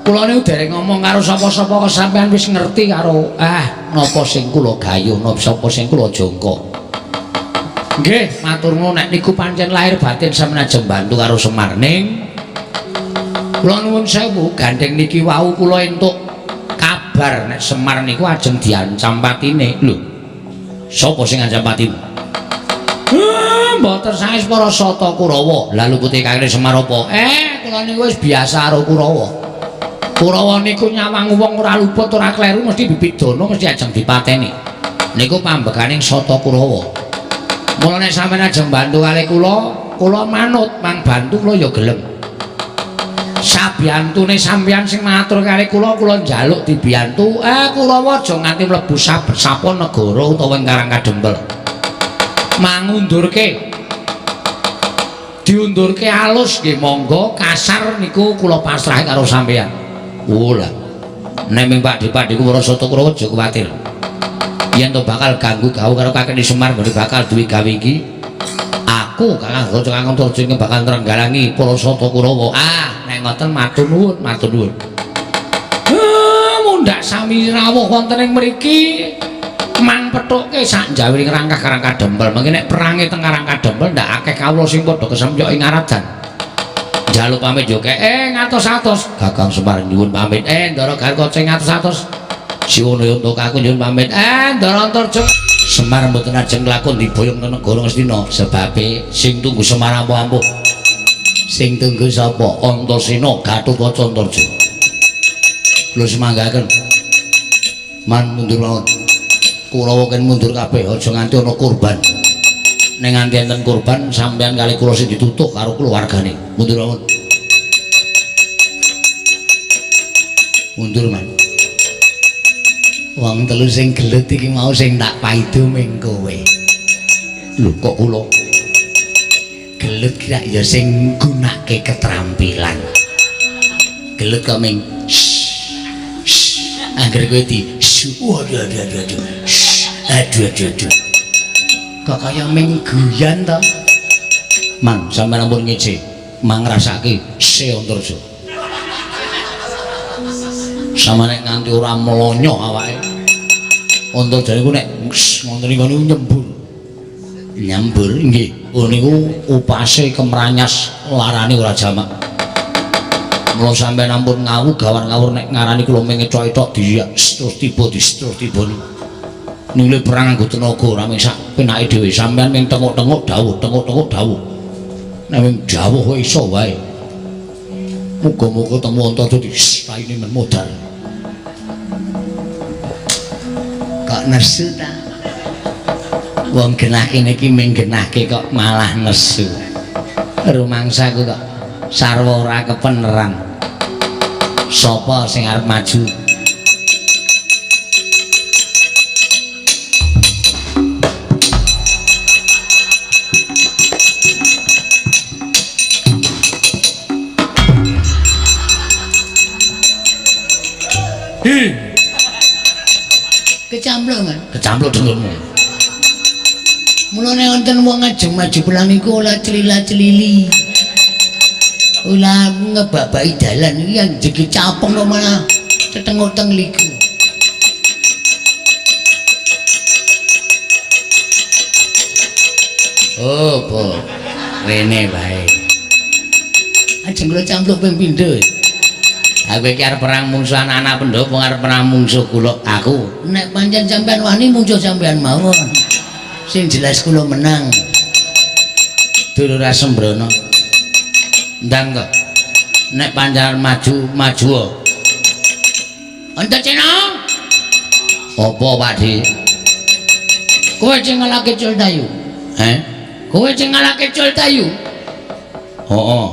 Kula niku dereng ngomong karo sapa-sapa kok sampean wis ngerti karo napa sing kula gayuh, napa sapa sing kula jangka. Nggih, matur nuwun nek niku pancen lahir batin sampeyan ajeng bantu karo Semar ning kula nuwun sewu gandeng niki wau kula entuk kabar nek Semar niku ajeng diancam patine. Lho, sapa sing ngancam patimu? Mboten sanes para Sata Kurawa. Lah lupute kakene Semar apa? Kula niku wis biasa karo Kurawa. Kurawa niku nyawang wong ora luput ora kleru mesti bibidana mesti ajeng dipateni. Niku pambekaning Sata Kurawa. Mula nek sampeyan ajeng bantu kalih kula, kula manut, mang bantu kula ya gelem. Sabiyantune sampeyan sing matur kalih kula, kula njaluk dibiyantu. Kurawa aja nganti mlebu sapa negara utawa ing Karang Kadempel. Mangundurke. Diundurke alus nggih monggo, kasar niku kula pasrahi karo sampeyan. Oh lah. Nek ming Pakdhe-pakdheku para Sata Kurawa aja kuwatir. Yen to bakal ganggu gawe karo kakene Semar nggone bakal duwe gawe iki. Aku Kakang Garuda Kakang Antarja bakal nrenggalangi para Sata Kurawa. Nek ngoten matur nuwun, matur nuwun. Mundhak sami rawuh wonten ing mriki. Mang pethuke sak njawiri ngrangkah Karang Kadempel. Mengki nek perange teng Karang Kadempel ndak akeh kawula sing padha kesemyok ing Aradan. Njaluk pamit yo kek ngatos-atos. Kakang Semar nyuwun pamit. Ndara Garuda ngatos-atos. Siwono untuk aku nyuwun pamit. Ndara Antarja Semar mboten ajeng lakon diboyong nang negara Ngastina sebabe sing tunggu Semar ampuh-ampuh. Sing tunggu sapa? Antasena Gatotkaca Antarja. Kula semanggaken. Man mundur mawon. Kurawa ken mundur kabeh aja nganti ana korban. Nek nganti enten korban sampeyan kali kula sing ditutuh karo keluargane. Mundur mawon. Mundur man. Wong telu sing gelut iki mau sing tak paido ming kowe. Lho kok kula? Gelut kira ya sing nggunakake keterampilan. Gelut kok ming angger kowe di waduh aduh aduh aduh. Aduh aduh aduh. Kok kaya ming guyan to? Mang sampeyan ampun ngece. Mang ngrasake se Antarja. Sama nek nganti ora mlonyoh awake. Antarja niku nek ngoten niku nyembur. Nyembur nggih. Oh niku upase kemranyas larane ora jamak. Mula sampeyan ampun ngawu gawan ngawur nek ngarani kula ming ethok-ethok terus tiba terus tiba. Nile perang nganggo tenaga ora mung sak penake dhewe sampeyan ming tenguk-tenguk dawuh, tenguk-tenguk dawuh. Nek ming dawuh iso wae. Muga-muga temu Antarja disaine men modal. Kok nesu ta? Wong genah kene iki ming genahke kok malah nesu. Rumangsaku kok sarwa ora kepeneran. Sapa sing arep maju? Kecampluk kan? Kecampluk dengkulmu. Mulane wonten wong ajeng maju pelang iku ora celila-celili. Ora ngebabaki dalan iki yang jege capeng kok malah tetenguk-teng liku. Oh, po. Rene wae. Ajeng kula campluk ping pindho. Aku iki arep perang mungsuh anak-anak Pandhawa arep perang mungsuh kula aku. Nek pancen sampean wani mungsuh sampean mawon. Sing jelas kula menang. Dulur Asembrono. Ndang to. Nek pancen maju, maju. Antasena. Apa, Pakdhe? Kowe sing ngalahke Cultayu. Heh? Kowe sing ngalahke Cultayu? Heeh.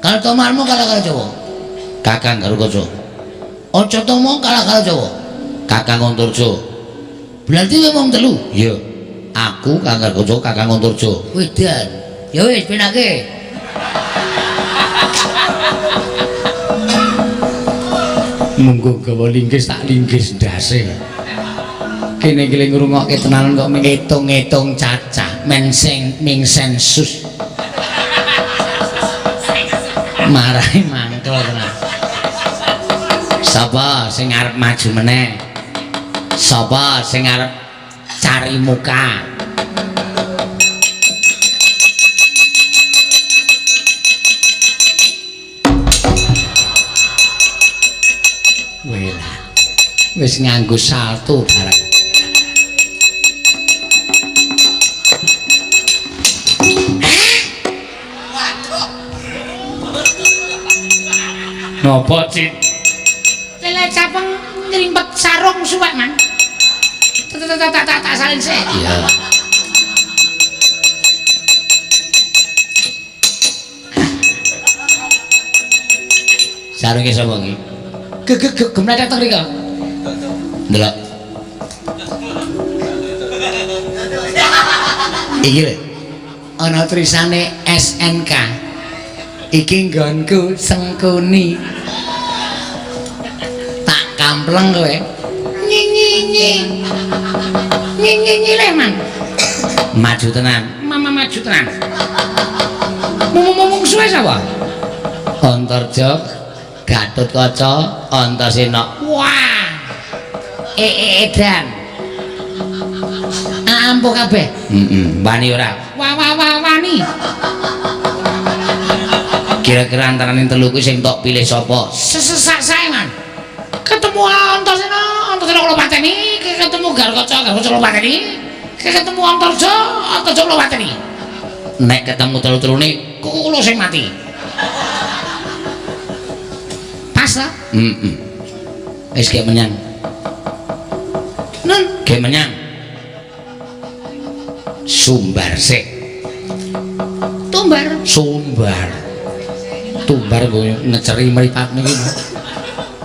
Kartomarmo kalah karo Jawa. Kakang Garukaca. Acatama kalah karo Jawa. Kakang Antarja. Berarti kowe wong telu? Iya. Aku Kakang Kaca, Kakang Antarja. Wedan. Ya wis penake. Munggo gawa linggis tak linggis ndase. Kene iki ngrungokke tenanan kok ngitung-ngitung cacah menseng ming sensus. Marahi mangkel tenan. Sapa sing arep maju meneh? Sapa sing arep cari muka? Wela. Wis nganggo salto bareng. Napa, Cit? Lele capeng ngrimpet sarung suwek, Man. Tak salin sik. Iya. Sarunge sapa iki? Gemlethek teng rika. Ndelok. Iki lho. Ana tulisane SNK. Iki nggonku Sengkuni. Tak kampleng kowe. Nyi nyi nyi. Nyi nyi nyi le, Man. Maju tenan. Mama maju tenan. Mumung suwe sapa? Antarja, Gatotkaca, Antasena. Wah. Edan. Ampuh kabeh. Heeh, wani ora? Wah wah wah wani. Kira-kira antarane telu kuwi sing tok pilih sapa? Sesesak sae, Man. Ketemu Antasena, Antasena kula pateni, ketemu Garkaca, Garkaca kula pateni, ketemu Antarja, Antarja kula pateni. Nek ketemu telu-telune, kula sing mati. Pas ta? Heeh. Wis gek menyang. Nun, gek menyang. Sumbar sik. Tumbar. Sumbar. Tumbar nggo ngeceri mripat niki.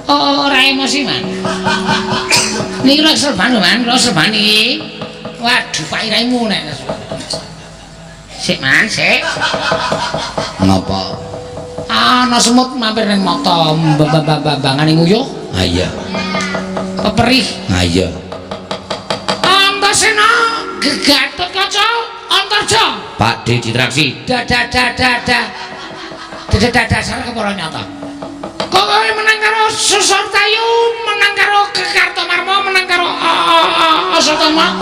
Oh, ora emosi, Man. Niki lho serban, Man, lho serban iki. Waduh, pak iraimu nek. Sik, Man, sik. Ngapa? Ana semut mampir ning mata mbambangane nguyuh. Ha iya. Peperih. Ha iya. Antasena, Gatotkaca, Antarja. Pak D Citraksi. Dada. Dada dasar kepara nyata. Kok kowe menang karo Susortayu, menang karo Kartomarma, menang karo Asatama.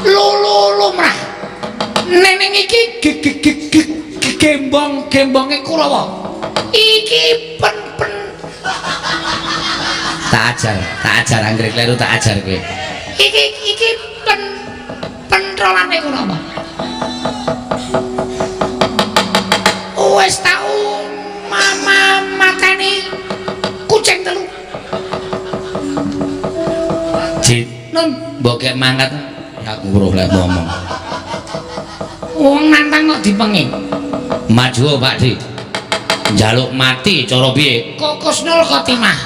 Lulu lumrah. Neneng iki gembong-gembonge Kurawa. Iki pen-pen. Tak ajar anggere kleru tak ajar kowe. Iki pen pentrolane Kurawa. Wis tau mama mateni kucing telu. Cit, nun, mbok kek mangkat aku weruh lek ngomong. Wong nantang kok dipenging. Maju Pak Di. Njaluk mati cara piye? Kok Kusnul Khotimah.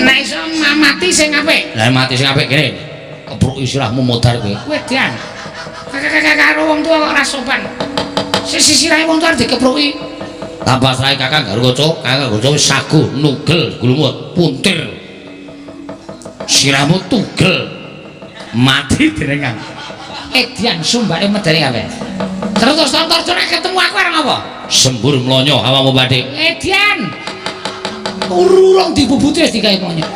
Nek iso mati sing apik. Lah mati sing apik kene. Kepruk istilahmu modar kowe. Wedan. Karo wong tuwa kok ora sopan. Sisirahe wong tuwa dikepruki. Tambah sae Kakang Garkaca, Kakang Garkaca wis saguh nugel glumut puntir. Sirahmu tugel. Mati derengan. Edian sumbake medeni kabeh. Terus Antarja nek ketemu aku arep ngapa? Sembur mlonyo awakmu Pakde. Edian. Urung dibubuti wis digawe mlonyo.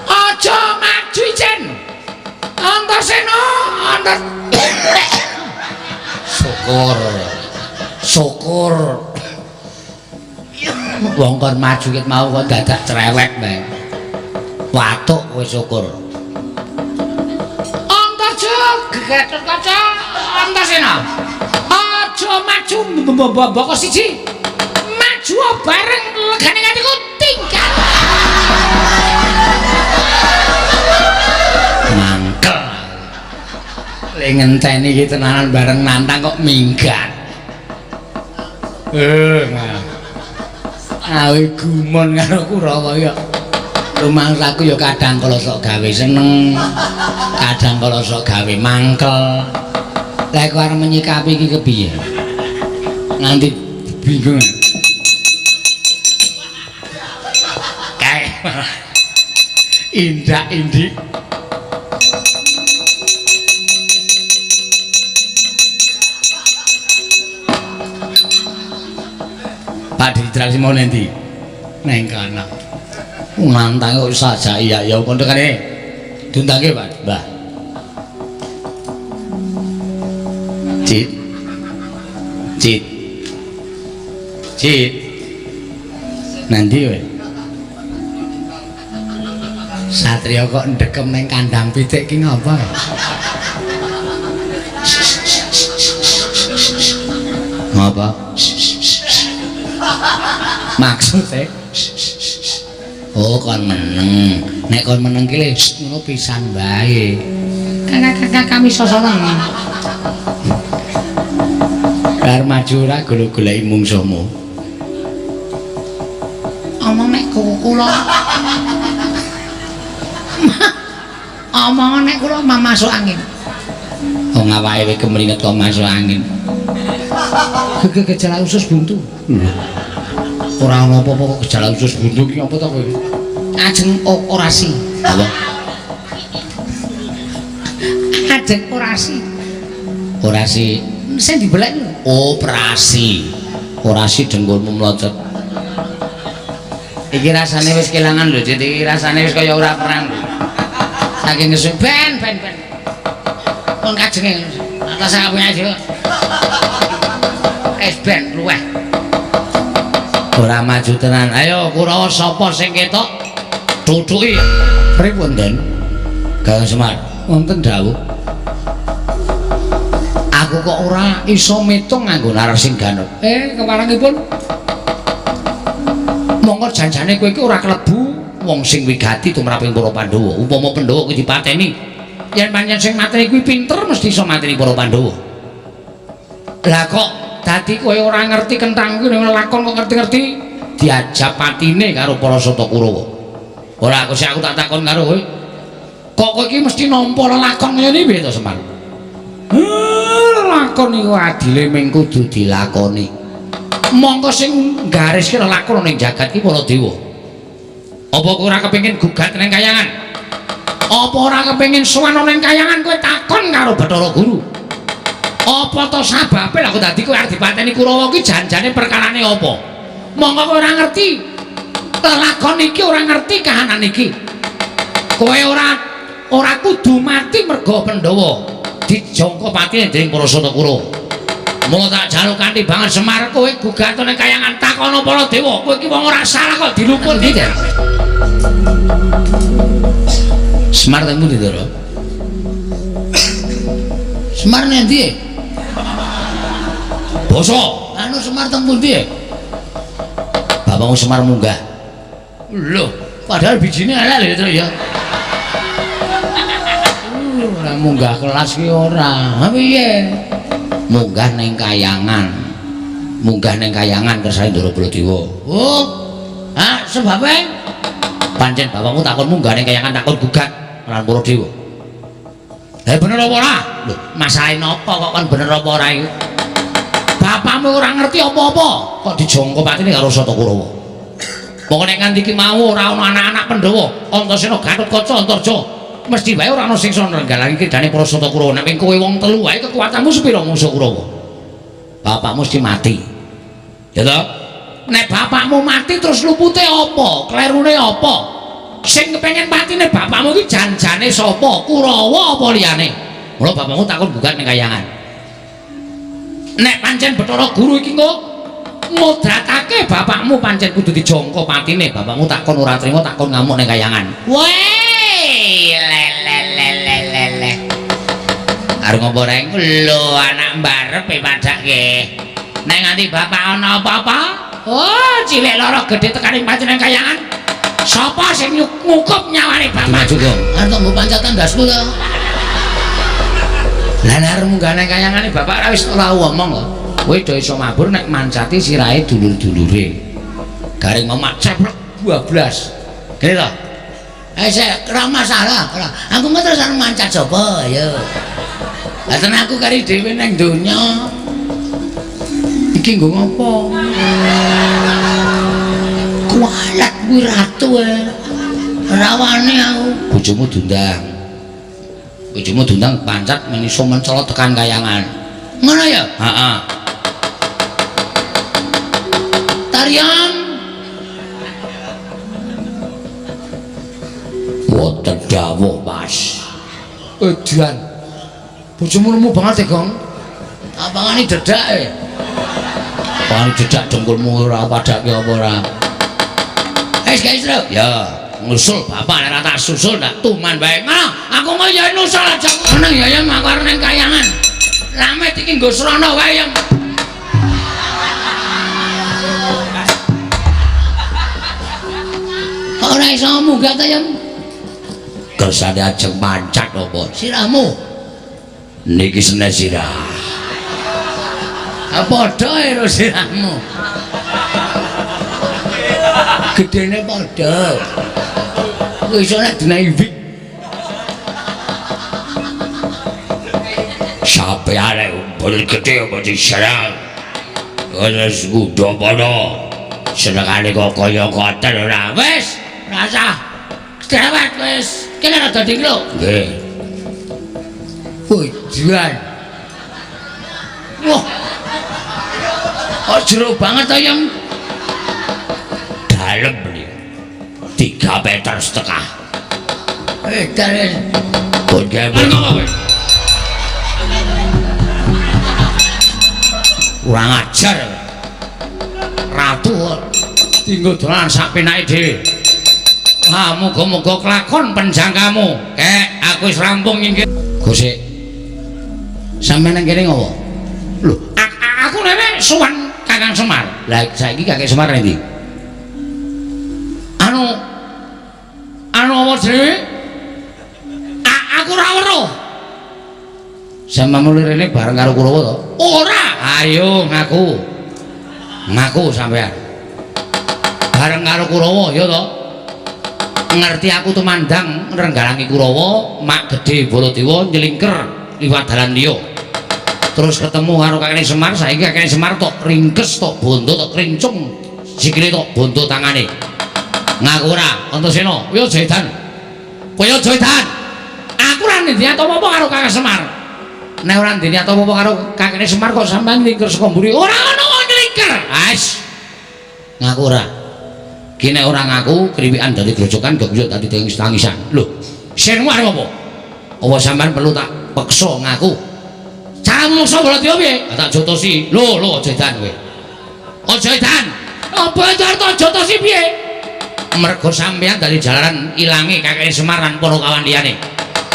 Aja maju ijen. Antasena, Antar. Syukur. Syukur. Wong kon maju ket mau kok dadak cerewet bae. Watuk kowe syukur. Antarja, Gatotkaca, Antasena. Aja maju mbok siji. Maju bareng legane atiku tinggal. Mangkel. Le ngenteni iki tenanan bareng nantang kok minggat. Awe gumon karo Kurawa ya. Rumangsaku ya kadang kala sok gawe seneng, kadang kala sok gawe mangkel. Lah kok arep menyikapi iki kepiye? Nganti bingung. Kae indak-indik. Pak Ditra mau nanti neng kana. Nantang kok saja iya ya kono kene. Diundangke Pak, Mbah. Cit. Cit. Cit. Nanti kowe. Satria kok ndekem neng kandang pitik ki ngapa? Ngapa? Maksudnya oh kon meneng. Nek kon meneng ki le ngono pisan wae. Kakak kami sosonan. Bar maju ora golek-goleki mungsuhmu. Omong nek kula. Omong nek kula masuk angin. Wong awake kemringet kok masuk angin. Gejala usus buntu. Ora ana apa-apa kok gejala usus buntu ki apa to kowe? Ajeng orasi. Apa? Ajeng orasi. Orasi sing dibelek operasi. Orasi dengkulmu mlocot. Iki rasane wis kelangan lho, Cit. Iki rasane wis kaya ora perang. Saking ngesu ben. Kon kajenge atas aku aja. Es ben luweh. Ora maju tenan. Ayo Kurawa sapa sing ketok? Tutuki. Pripun, Den? Kakang Semar, wonten dawuh. Aku kok ora iso mitung nganggo narsing ganut. Keparengipun. Monggo janjane kowe iki ora klebu wong sing wigati tumraping para Pandhawa. Upama Pandhawa kuwi dipateni, yen pancen sing mateni kuwi pinter mesti iso mateni para Pandhawa. Lah kok dadi kowe ora ngerti kentang kuwi ning lakon kok ngerti-ngerti diajab patine karo para Sata Kurawa. Ora aku sik aku tak takon karo kowe. Kok kowe iki mesti nampa lelakon ngene piye to, Semar? Lelakon iku adile mung kudu dilakoni. Mongko sing gariske lelakon ning jagat ki para dewa. Apa kowe ora kepengin gugat ning kayangan? Apa ora kepengin sowan ning kayangan kowe takon karo Bathara Guru? Apa to sababe lha kok dadi kowe arep dipateni Kurawa ki janjane perkarane apa? Mongko kowe ora ngerti lelakon iki, ora ngerti kahanan iki. Kowe ora kudu mati merga Pandhawa dijangka patine dening para Sata Kurawa. Mula tak jaluk kanthi banget Semar kowe gugat ning kayangan takono para dewa. Kowe iki wong ora salah kok diluput iki. Semar teng pundi, Ndara? Semar nendi? Basa. Anu Semar teng pundi? Bapakmu Semar munggah. Lho, padahal bijine elek lho ya. Ora munggah kelas ki ora. Ha piye? Munggah ning kayangan. Munggah ning kayangan kersane Ndara Baladewa. Oh. Ha, sebabe pancen bapakmu takon munggah ning kayangan takon gugat marang para dewa. Lah bener apa ora? Lho, masalahe napa kok kon bener apa ora iki? Bapakmu ora ngerti apa-apa, kok dijangka patine karo Sata Kurawa. Pokoke nek nganti ki mau ora ana anak-anak Pandhawa, Antasena, Gatotkaca, Antarja, mesti wae ora ana sing iso nrenggalangi kridane para Sata Kurawa. Nek kowe wong telu wae kekuatanmu sepira mungsuh Kurawa? Bapakmu mesti mati. Ya toh? Nek bapakmu mati terus lupute apa? Klerune apa? Sing kepengin patine bapakmu iki janjane sapa? Kurawa apa liyane? Mula bapakmu takon gugat ning kayangan. Nek pancen Bathara Guru iki engko mudratake bapakmu pancen kudu dijangka patine. Bapakmu takon ora trima, takon ngamuk ning kayangan. Weh, le le le le le le. Arep ngopo reng? Lho, anak mbarepe padake. Nek nganti bapak ana apa-apa, oh, cilik lara gedhe tekaning pancen ning kayangan. Sapa sing ngukup nyawane bapak? Maju kok. Arep nggo pancatan ndasku to. Lah nek arep munggah nang kayangane bapak ora wis tau omong kok. Kowe do iso mabur nek mancati sirahe dulur-dulure. Garing mamak ceplek 12. Kene to. Sik, ora masalah, ora. Aku engko terus arep mancat sapa, ayo. Lah tenan aku kari dhewe nang donya. Iki nggo ngopo? Kualat kuwi ratu e. Ora wani aku. Bojomu diundang. Bojomu diundang pancat men iso mencolot tekan kayangan. Ngono ya? Heeh. Tarian wonten dawuh, Mas. Edan. Bojomu lemu banget e, Gong. Apangane dedake? Apangane dedak dengkulmu ora padake apa ora? Wis guys, Tru. Ya, ngusul bapak nek ora tak susul ndak tuman bae. Ngono, aku mau ya nusul aja. Meneng ya ya aku arep nang kayangan. Lamet iki nggo srana wae ya. Ora iso munggah ta ya? Kersane ajeng mancat apa? Sirahmu. Niki senes sirah. Ha padha karo sirahmu. Gedene padha. Kuwi iso nek dinehi wik. Sampeyan umpul gedhe apa diserang. Wis ngundha padha. Senengane kok kaya koten ora. Wis, rasah. Cerewet wis. Kene rada dingkluk. Nggih. Pujian. Wah. Kok jero banget ta, Yang? Dalem iki. 3,5 meter. Edan. Pun gawe. Kurang ajar. Ratu tinggo dolan sak penake dhewe. Wah, muga-muga kelakon penjangkamu. Kek, aku wis rampung iki. Gosik. Sampeyan nang kene ngopo? Lho, aku nene sowan Kakang Semar. Lah saiki Kakek Semar endi? Anu anu apa jenenge? Aku ora weruh. Sampeyan mulih rene bareng karo Kurawa to? Ora. Ayo ngaku. Ngaku sampeyan. Bareng karo Kurawa ya to? Ngerti aku tumandang nrenggalangi Kurawa, mak gedhe Baladewa nyelingker liwat dalan liya. Terus ketemu karo kakek Semar, saiki kakek Semar tok ringkes tok bondo tok krincung sikile tok bondo tangane. Ngaku ora, Antasena, kowe aja edan. Kowe aja edan. Aku ora ndek apa-apa karo kakek Semar. Nek ora ndek apa-apa karo kakek Semar kok sampean nyelingker saka mburi. Ora ono wong nyelingker. Ais. Ngaku ora. Ki nek ora ngaku kriwikan dadi grojokan gogok dadi tangisan. Lho, sirmu arep apa? Apa sampean perlu tak peksa ngaku? Caramu meksa Baladewa piye? Tak jotosi. Lho, lho aja edan kowe. Aja edan. Apa arep tak jotosi piye? Mergo sampean dadi jalaran ilange kakek Semar lan para kawan liyane.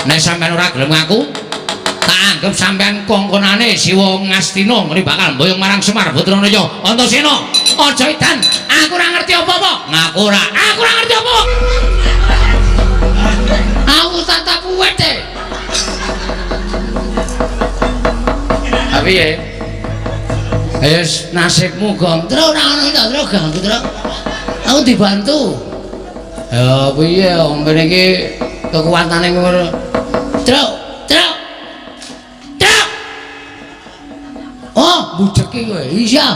Nek sampean ora gelem ngaku, tak anggap sampean kongkonane Siwa Ngastina ngene bakal mboyong marang Semar Putranaya. Antasena, aja edan. Aku ora ngerti apa-apa. Ngaku ora. Aku ora ngerti apa-apa. Aku tatap kuwet e. Ha piye? Wis nasibmu, Gong. Tru ora ono ta, Tru ganggu, Tru. Aku dibantu. Ya piye wong kene iki kekuatane ngono. Tru, Tru. Tru. Oh, bujeki kowe. Iya.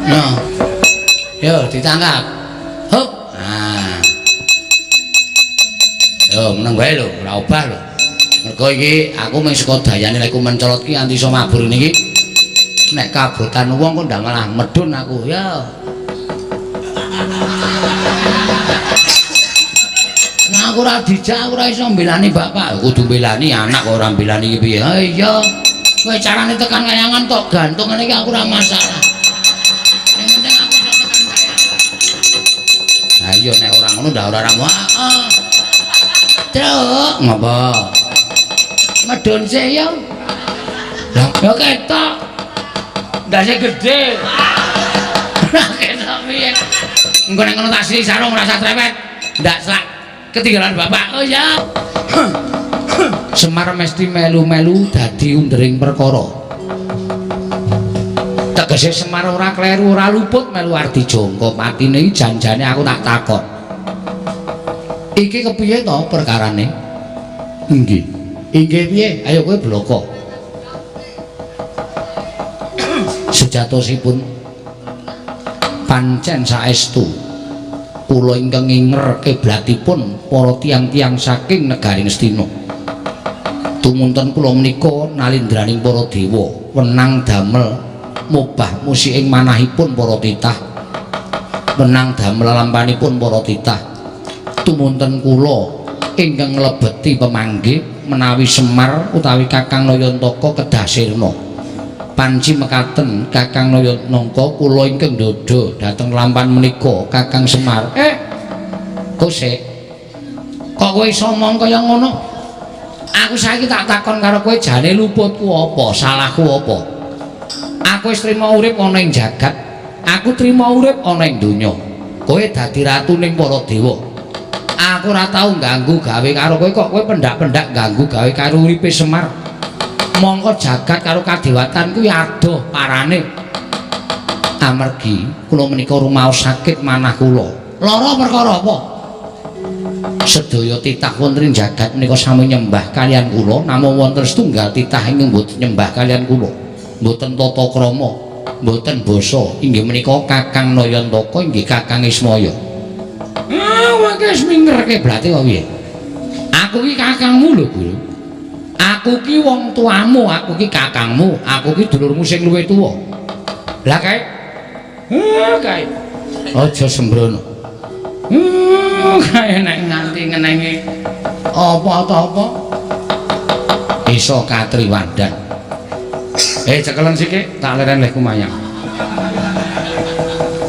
Nah. Yo ditangkap. Hup. Nah. Yo meneng wae lho, ora obah lho. Mergo iki aku mung saka dayane lek mencolot ki anti iso mabur niki. Nek kabotan wong kok ndak malah medhun aku. Ya. Nah aku ora dijak, aku ora iso mbelani bapak. Kudu mbelani anak kok ora mbelani iki piye? Ha iya. Kowe carane tekan kayangan tok gantung ngene iki aku ora masalah. Sing penting aku iso tekan kayangan. Ha iya nek ora ngono ndak ora ramu. Heeh. Truk, Ngapa? Medhun sik ya. Lah ya ketok. Ndase gedhe. Ora ketok piye. Engko nek ngono tak sili sarung ora usah trepet. Ndak selak ketinggalan bapak. Oh ya. Semar mesti melu-melu dadi undering perkara. Tegese Semar ora kleru, ora luput melu ardi jangka patine iki janjane aku tak takon. Iki kepiye to perkarane? Nggih. Inggih piye? Ayo kowe bloko. Sejatosipun pancen saestu kula ingkang nginger kiblatipun para tiyang-tiyang saking negari Ngastina. Tumunten kula menika nalindraning para dewa wenang damel mobah musik ing manahipun para titah, wenang damel lampanipun para titah. Tumunten kula ingkang nglebeti pemanggih menawi Semar utawi Kakang Nayantaka kedah sirna. Panci mekaten Kakang Nayantaka kula ingkang ndhodha dhateng lampan menika Kakang Semar. Kosek. Kok kowe iso omong kaya ngono? Aku saiki tak takon karo kowe jane luputku apa, salahku apa? Aku wis trima urip ana ing jagat, aku trima urip ana ing donya. Kowe dadi ratuning para dewa. Aku ora tau ganggu gawe karo kowe kok kowe pendak-pendak ganggu gawe karo uripe Semar. Mongko jagat karo kadewatan kuwi adoh parane. Amargi kula menika rumaos sakit manah kula. Lara perkara apa? Sedaya titah wonten ing jagat menika sami nyembah kaliyan kula, namung wonten setunggal titah ingkang mboten nyembah kaliyan kula. Mboten tata krama, mboten basa, inggih menika Kakang Nayantaka inggih Kakang Ismaya. Ah, wis mingerke blate kok piye? Aku ki kakangmu lho, Guru. Aku ki wong tuamu, aku ki kakangmu, aku ki dulurmu sing luwih tuwa. Lah kae. Kae. Aja sembrono. Kae nek nganti ngenenge apa ta apa? Iso katriwandan. Cekelen sithik, tak leren leh kumayang.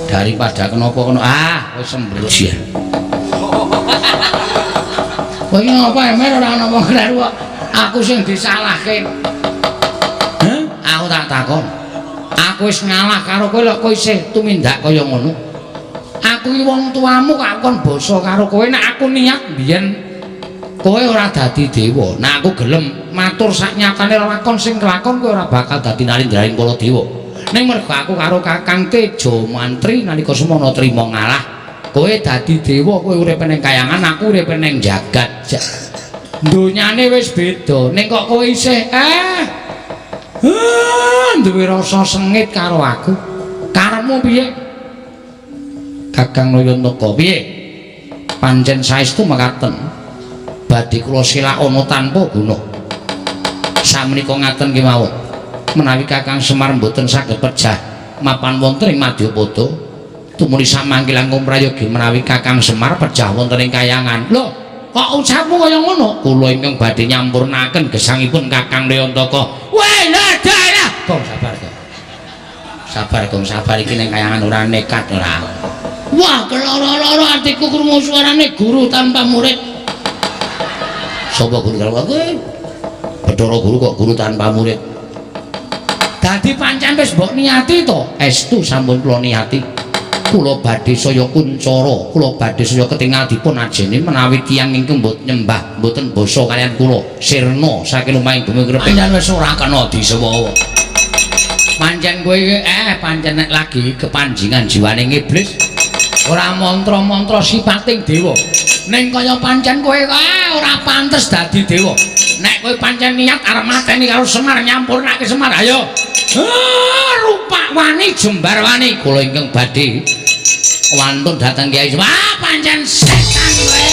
Daripada kenapa kono, ah, wis sembrono. Kowe iki ngapa emer ora ana wong kleru kok. Aku sing disalahke. Heh, aku tak takon. Aku wis ngalah karo kowe lho kowe isih tumindak kaya ngono. Aku iki wong tuamu kok aku kon basa karo kowe nek aku niat biyen kowe ora dadi dewa. Nek aku gelem matur sak nyatane lakon sing kelakon kowe ora bakal dadi nalindraning para dewa. Ning mergo aku karo Kakang Teja Mantri nalika semono trima ngalah. Kowe dadi dewa, kowe urip ning kayangan, aku urip ning jagat. Donyane wis beda. Ning kok kowe isih duwe rasa sengit karo aku. Karepmu piye? Kakang Nayantaka piye? Pancen saestu mekaten. Badhe kula selakana tanpa guna. Samenika ngaten kemawon. Menawi Kakang Semar mboten saged pejah mapan wonten ing Madyapada, tumuli samangke langkung prayogi menawi Kakang Semar pejah wonten ing kayangan. Lho, kok ucapmu kaya ngono? Kula ingkang badhe nyampurnaken gesangipun Kakang Nayantaka. Weh, lah dalah. Gong sabar, Gong. Sabar, Gong, sabar iki ning kayangan ora nekat ora. Wah, keloro-loro atiku krungu suarane guru tanpa murid. Sapa guru tanpa kowe? Bathara guru kok guru tanpa murid. Dadi pancen wis mbok niati to? Estu sampun kula niati. Kula badhe saya kuncara, kula badhe saya ketingal dipun ajeni menawi tiyang ingkang mboten nyembah, mboten basa kaliyan kula, sirna saking lumahing bumi krepek. Pancen wis ora kena disewawa. Pancen kowe pancen nek lagi kepanjingan jiwane iblis, ora mantra-mantra sipating dewa. Ning kaya pancen kowe ora pantes dadi dewa. Nek kowe pancen niat arep mateni karo Semar nyampurnake Semar, ayo. Rupak wani jembar wani kula ingkang badhe wantun dhateng Kyai. Wah, pancen setan kowe.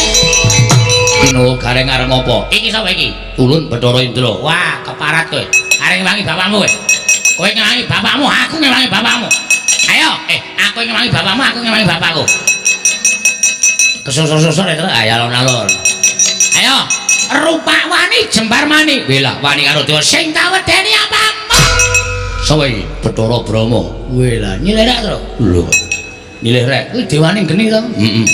Kino gareng arep ngopo? Iki sapa iki? Ulun Bathara Indra. Wah, keparat kowe. Arep ngewangi bapakmu kowe. Kowe ngewangi bapakmu, aku ngewangi bapakmu. Ayo, aku ngewangi bapakmu, aku ngewangi bapakku. Kesusur-susur itu, ayo alon-alon. Ayo, rupak wani jembar mani. Wela wani karo dewa sing tak wedeni apa? Sapa iki? Bathara Brahma. Wela, nyilih rek to? Lho. Nyilih rek. Kuwi dewane geni to? Heeh.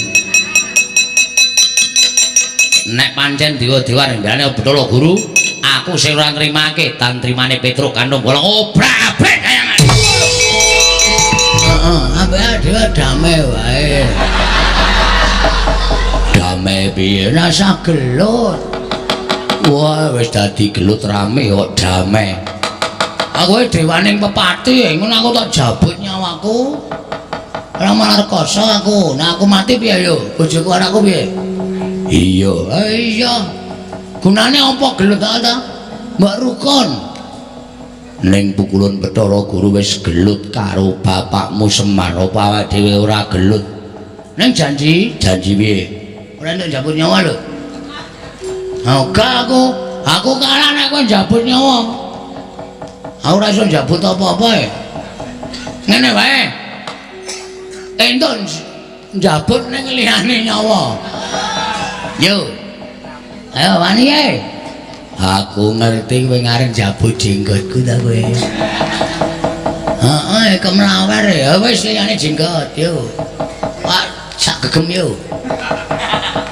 Nek pancen dewa-dewa renggane Bathara Guru, aku sing ora nrimake tantrimane Petruk Kantung Bolong obrak-abrik kayangan. Heeh, ambek dhewe damai wae. Damai piye? Rasa gelut. Wah, wis dadi gelut rame kok damai. Aku dewaning pepati, ngono aku tak jabut nyawaku. Ora malah rekoso aku. Nah aku mati piye yo? Bojoku anakku piye? Iya. Iya. Gunane apa gelut ta? Mbok rukun. Ning pukulun Bathara Guru wis gelut karo bapakmu Semar, apa awake dhewe ora gelut? Ning janji, janji piye? Ora entuk njabut nyawa lho. Ora aku kalah nek kowe njabut nyawa. Aku ora iso njabut apa-apa e. Ngene wae. Entuk njabut ning liyane nyawa. Yo. Ayo wani e. Aku ngerti kowe ngarep njabut jenggotku ta kowe. Heeh, kemlawer ya wis liyane jenggot yo. Pak sak gegem yo.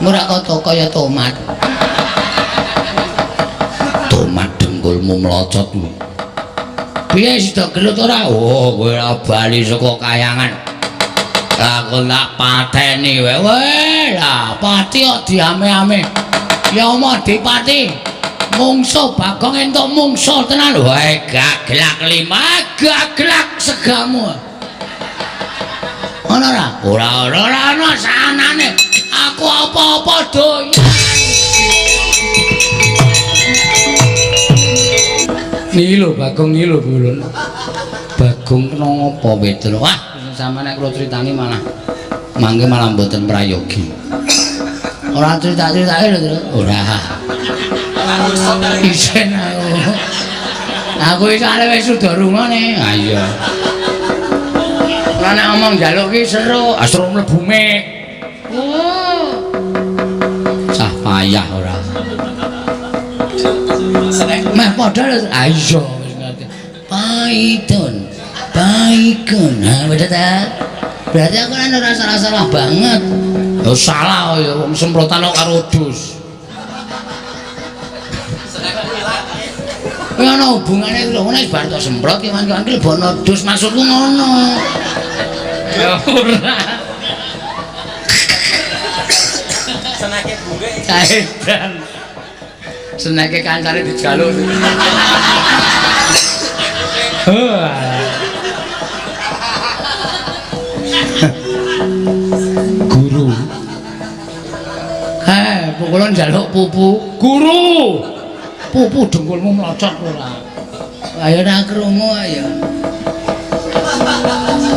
Ora kata kaya tomat. Tomat dengkulmu mlocot. Piye sida gelut ora? Oh, kowe ora bali saka kayangan. Aku tak pateni wae. Weh, lah pati kok diame-ame. Ya omah dipati. Mungso Bagong entuk mungso tenan. Wae gaglak lima, gaglak segamu. Ana ora? Ora ora ora ana sanane. Aku apa-apa doyan. Niki lho Bagong niki lho Bulun. Bagong kena ngapa Petro? Wah, sampeyan nek kula critani malah mangke malah mboten prayogi. Ora cerita-ceritake lho, Tru. Ora. Isin aku. Aku isane wis sudah rungone. Ha iya. Ora nek omong njaluk ki seru, asro mlebu mek. Oh. Cah payah ora. Meh padha lho. Ha iya wis ngerti. Paitun. Paikun. Ha bener ta? Berarti aku kan ora salah-salah banget. Ya salah ya wong semprotan kok karo dus. Kuwi ana hubungane lho, ngono wis bar tok semprot ki mangke lebono dus maksudku ngono. Ya ora. Senake bungke. Saedan. Senake kancane dijaluk. Guru. Heh, pukulun njaluk pupu. Guru. Pupu dengkulmu mlocot ora. Ayo ora krungu ayo.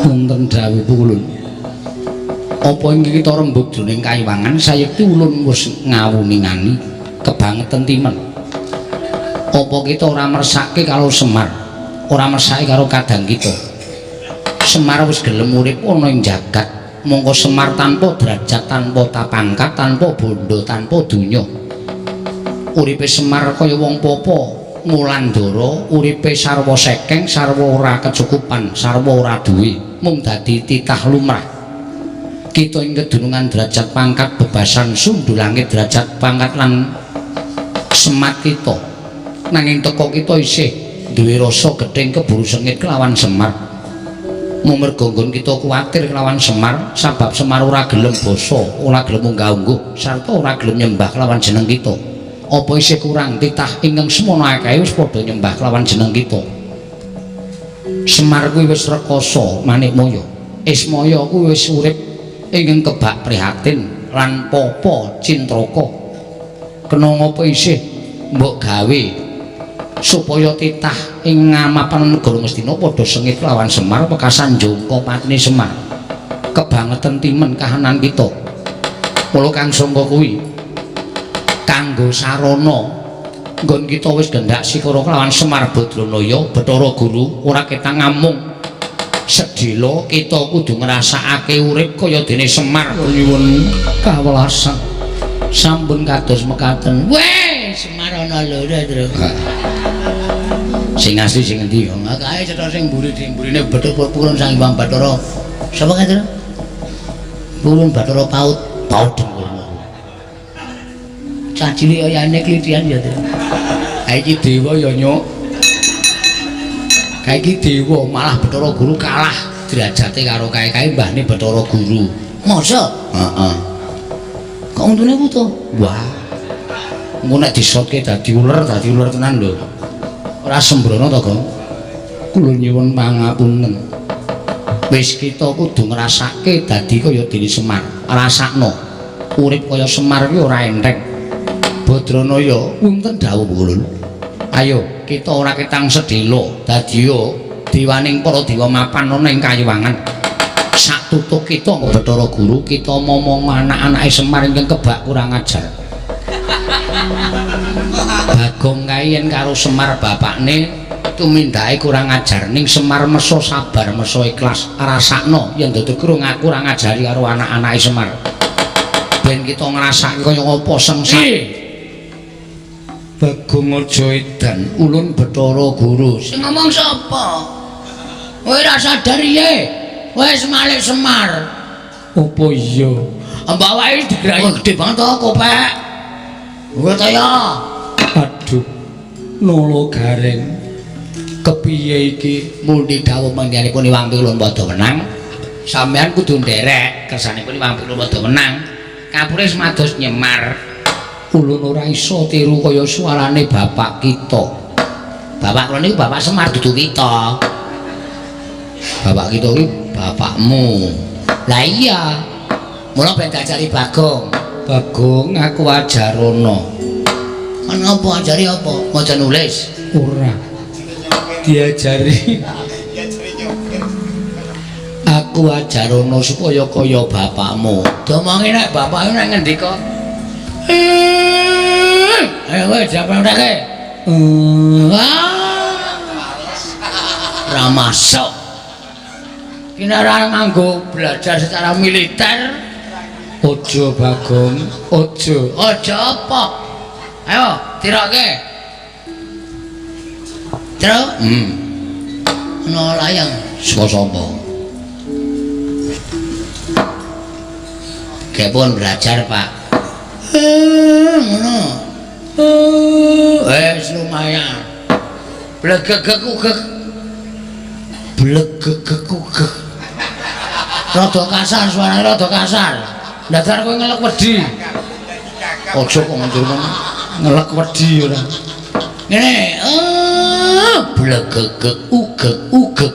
Wonten dawuh pukulun. Apa ing kita rembug jroning kayiwangan sayekti ulun wis ngawuningani kebangetan timen. Apa kita ora mersake karo Semar, ora mersake karo kadang kita. Semar wis gelem urip ana ing jagat, mongko Semar tanpa derajat, tanpa tapangkat, tanpa bondo, tanpa donya. Uripe Semar kaya wong popo ngulandara, uripe sarwa sekeng, sarwa ora kecukupan, sarwa ora duwe, mung dadi titah lumrah. Kita ing kedunungan derajat pangkat bebasan sundul langit derajat pangkat lan semat kita. Nanging teka kita isih duwe rasa gething keburu sengit kelawan Semar. Mung merga nggon kita kuwatir kelawan Semar, sabab Semar ora gelem basa, ora gelem unggah-ungguh, sarta ora gelem nyembah kelawan jeneng kita. Apa isih kurang titah ingkang semono akeh wis padha nyembah kelawan jeneng kita. Semar kuwi wis rekoso manikmaya. Ismaya kuwi wis urip ingkang kebak prihatin lan papa cintraka. Kena ngapa isih mbok gawe supaya titah ing ngamapan negara Ngastina padha sengit lawan Semar wekasan jongko patine Semar. Kebangetan timen kahanan kita. Mula kang sangka kuwi kanggo sarana nggon kita wis gendak sikara kelawan Semar Badranaya Bathara Guru ora ketang ngamung sedhela kita kudu ngrasakake urip kaya dene Semar. Nyuwun kawelasan sampun kados mekaten. Weh, Semar ana loro, Tru. Sing asli sing endi ya? Kae cetha sing mburi mburine Bathara Purun Sang Hyang Bathara. Sapa kae, Tru? Purun Bathara Paut. Paut dengkulmu. Cah cilik oyane klithian ya, Tru. Kae iki dewa ya, Nyuk. Kae iki dewa malah Bathara Guru kalah derajate karo kae-kae mbahne Bathara Guru. Masa? Heeh. Kok untune wuto? Wah. Engko nek disotke dadi uler tenan lho. Ora sembrono to, Gong? Kula nyuwun pangapunten. Wis kita kudu ngrasake dadi kaya dene Semar. Rasakno urip kaya Semar kuwi ora enteng. Badranaya wonten dawuh Ulun. Ayo kita ora ketang sedhela dadiya dewaning para dewa mapan ana ing kayiwangan. Sak tutuk kita Bathara Guru kita momong anak-anake Semar ingkang kebak kurang ajar. Bagong kae yen karo Semar bapakne tumindake kurang ajar ning Semar meso sabar meso ikhlas. Rasakno yen dadi guru ngaku kurang ajari karo anak-anake Semar. Ben kita ngrasake kaya apa sengsara. Bagong aja edan, ulun Bathara Guru. Sing ngomong sapa? Kowe ora sadar piye? Wis malik Semar. Apa iya? Mbawake digerak gedhe banget to kopek. Kowe ta ya. Aduh. Nolo gareng. Kepiye iki? Mundi dawuh manggihanipun Iwang Pilun padha menang. Sampeyan kudu nderek kersanipun Iwang Pilun padha menang. Kapure semados nyemar. Ulun ora iso tiru kaya suarane bapak kita. Bapak kula niku bapak Semar dudu kita. Bapak kita iki bapakmu. Lah iya. Mula ben diajari Bagong. Bagong aku ajarono. Ana apa ajari apa? Maca nulis. Ora. Diajari. Aku ajarono supaya kaya bapakmu. Diomongi nek bapakmu nek ngendika. Ayo kowe jawab-jawabke. Ora masuk. Ki nek ora nganggo belajar secara militer. Aja Bagong, aja. Aja apa? Ayo tiroke. Terus? Ana layang. Saka sapa? Gepun belajar, Pak. Ngono. Wis lumayan. Blegegek ugek. Blegegek ugek. Rada kasar suarane, rada kasar. Ndadar kowe ngelek wedi. Aja kok ngandur ngono. Ngelek wedi ora. Ngene, blegegek ugek ugek.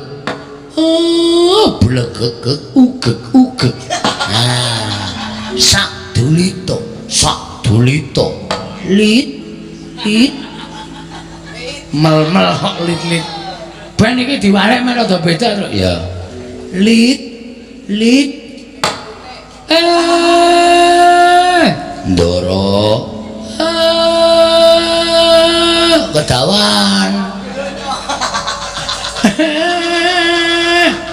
Blegegek ugek ugek. Nah, sak dulito, sak dulito. Lit lit mel-mel kok lit-lit. Ben iki diwarek men rada beda terus. Ya. Lit lit. Ndoro. Kedawan.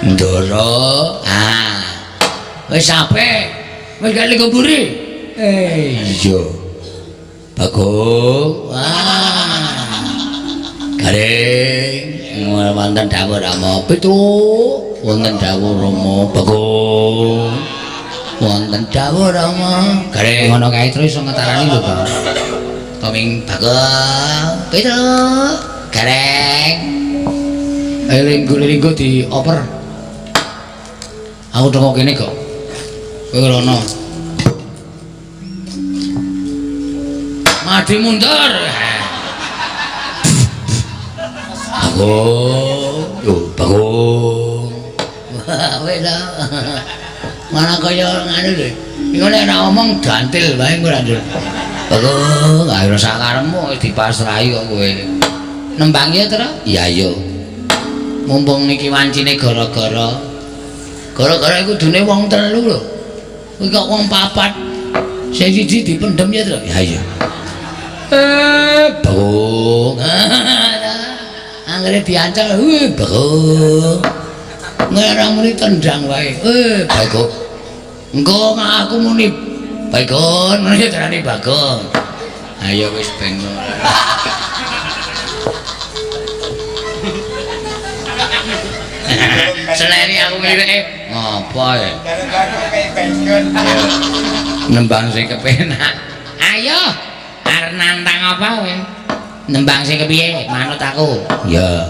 Ndoro. Ah. Wis apik. Wis gak linggo mburi. Iya. Bagong. Wah. Garing wonten dawuh Rama Petruk, wonten dawuh Rama Bagong. Wonten dawuh Rama. Garing ngono kae terus iso ngetarani lho, Bang. Koming Bagong, Petruk, Gareng. Ayo linggo-linggo dioper. Aku teko kene kok. Kowe rono. Maju mundur. Bagong, yo Bagong. Wah, wis ta. Mana kaya nganu lho. Iku nek ora omong dantil wae engko ora. Bagong, ayo sakarepmu wis dipasrahi kok kowe. Nembang ya, Tru? Iya, iya. Mumpung niki wancine gara-gara. Gara-gara iku kudune wong telu lho. Kuwi kok wong papat. Sing siji dipendhem ya, Tru? Iya, iya. Bagong. Anggere diancel, Bagong. Ora muni tendang wae. Bagong. Engko aku muni Bagong, ngene carane Bagong. Ayo wis ben. Seneni aku nglirike ngopo ya? Nembang sing kepenak. Ayo, arep nantang apa kowe? Nembang sing kepiye? Manut aku. Ya.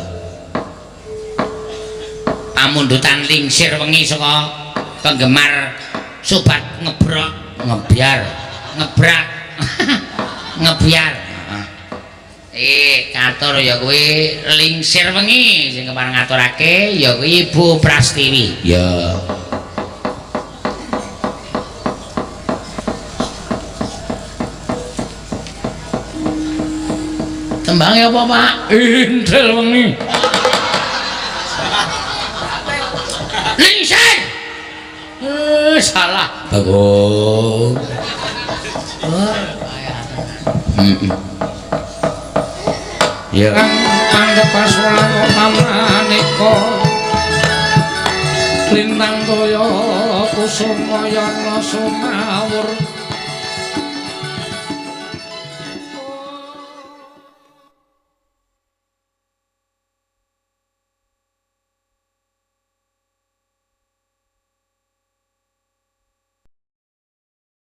Pamundutan lingsir wengi saka penggemar sobat ngebrok, ngebyar, ngebrak, ngebyar. Katur ya kuwi Lingsir Wengi sing kepareng ngaturake ya kuwi Ibu Prastiwi. Ya. Tembange apa, Pak? Intil wengi. Lingsir. Salah. Bagong. Oh, payah. Heeh. Ya. Pangkepaswana pamaneka lintang toya kusumayana sumawur.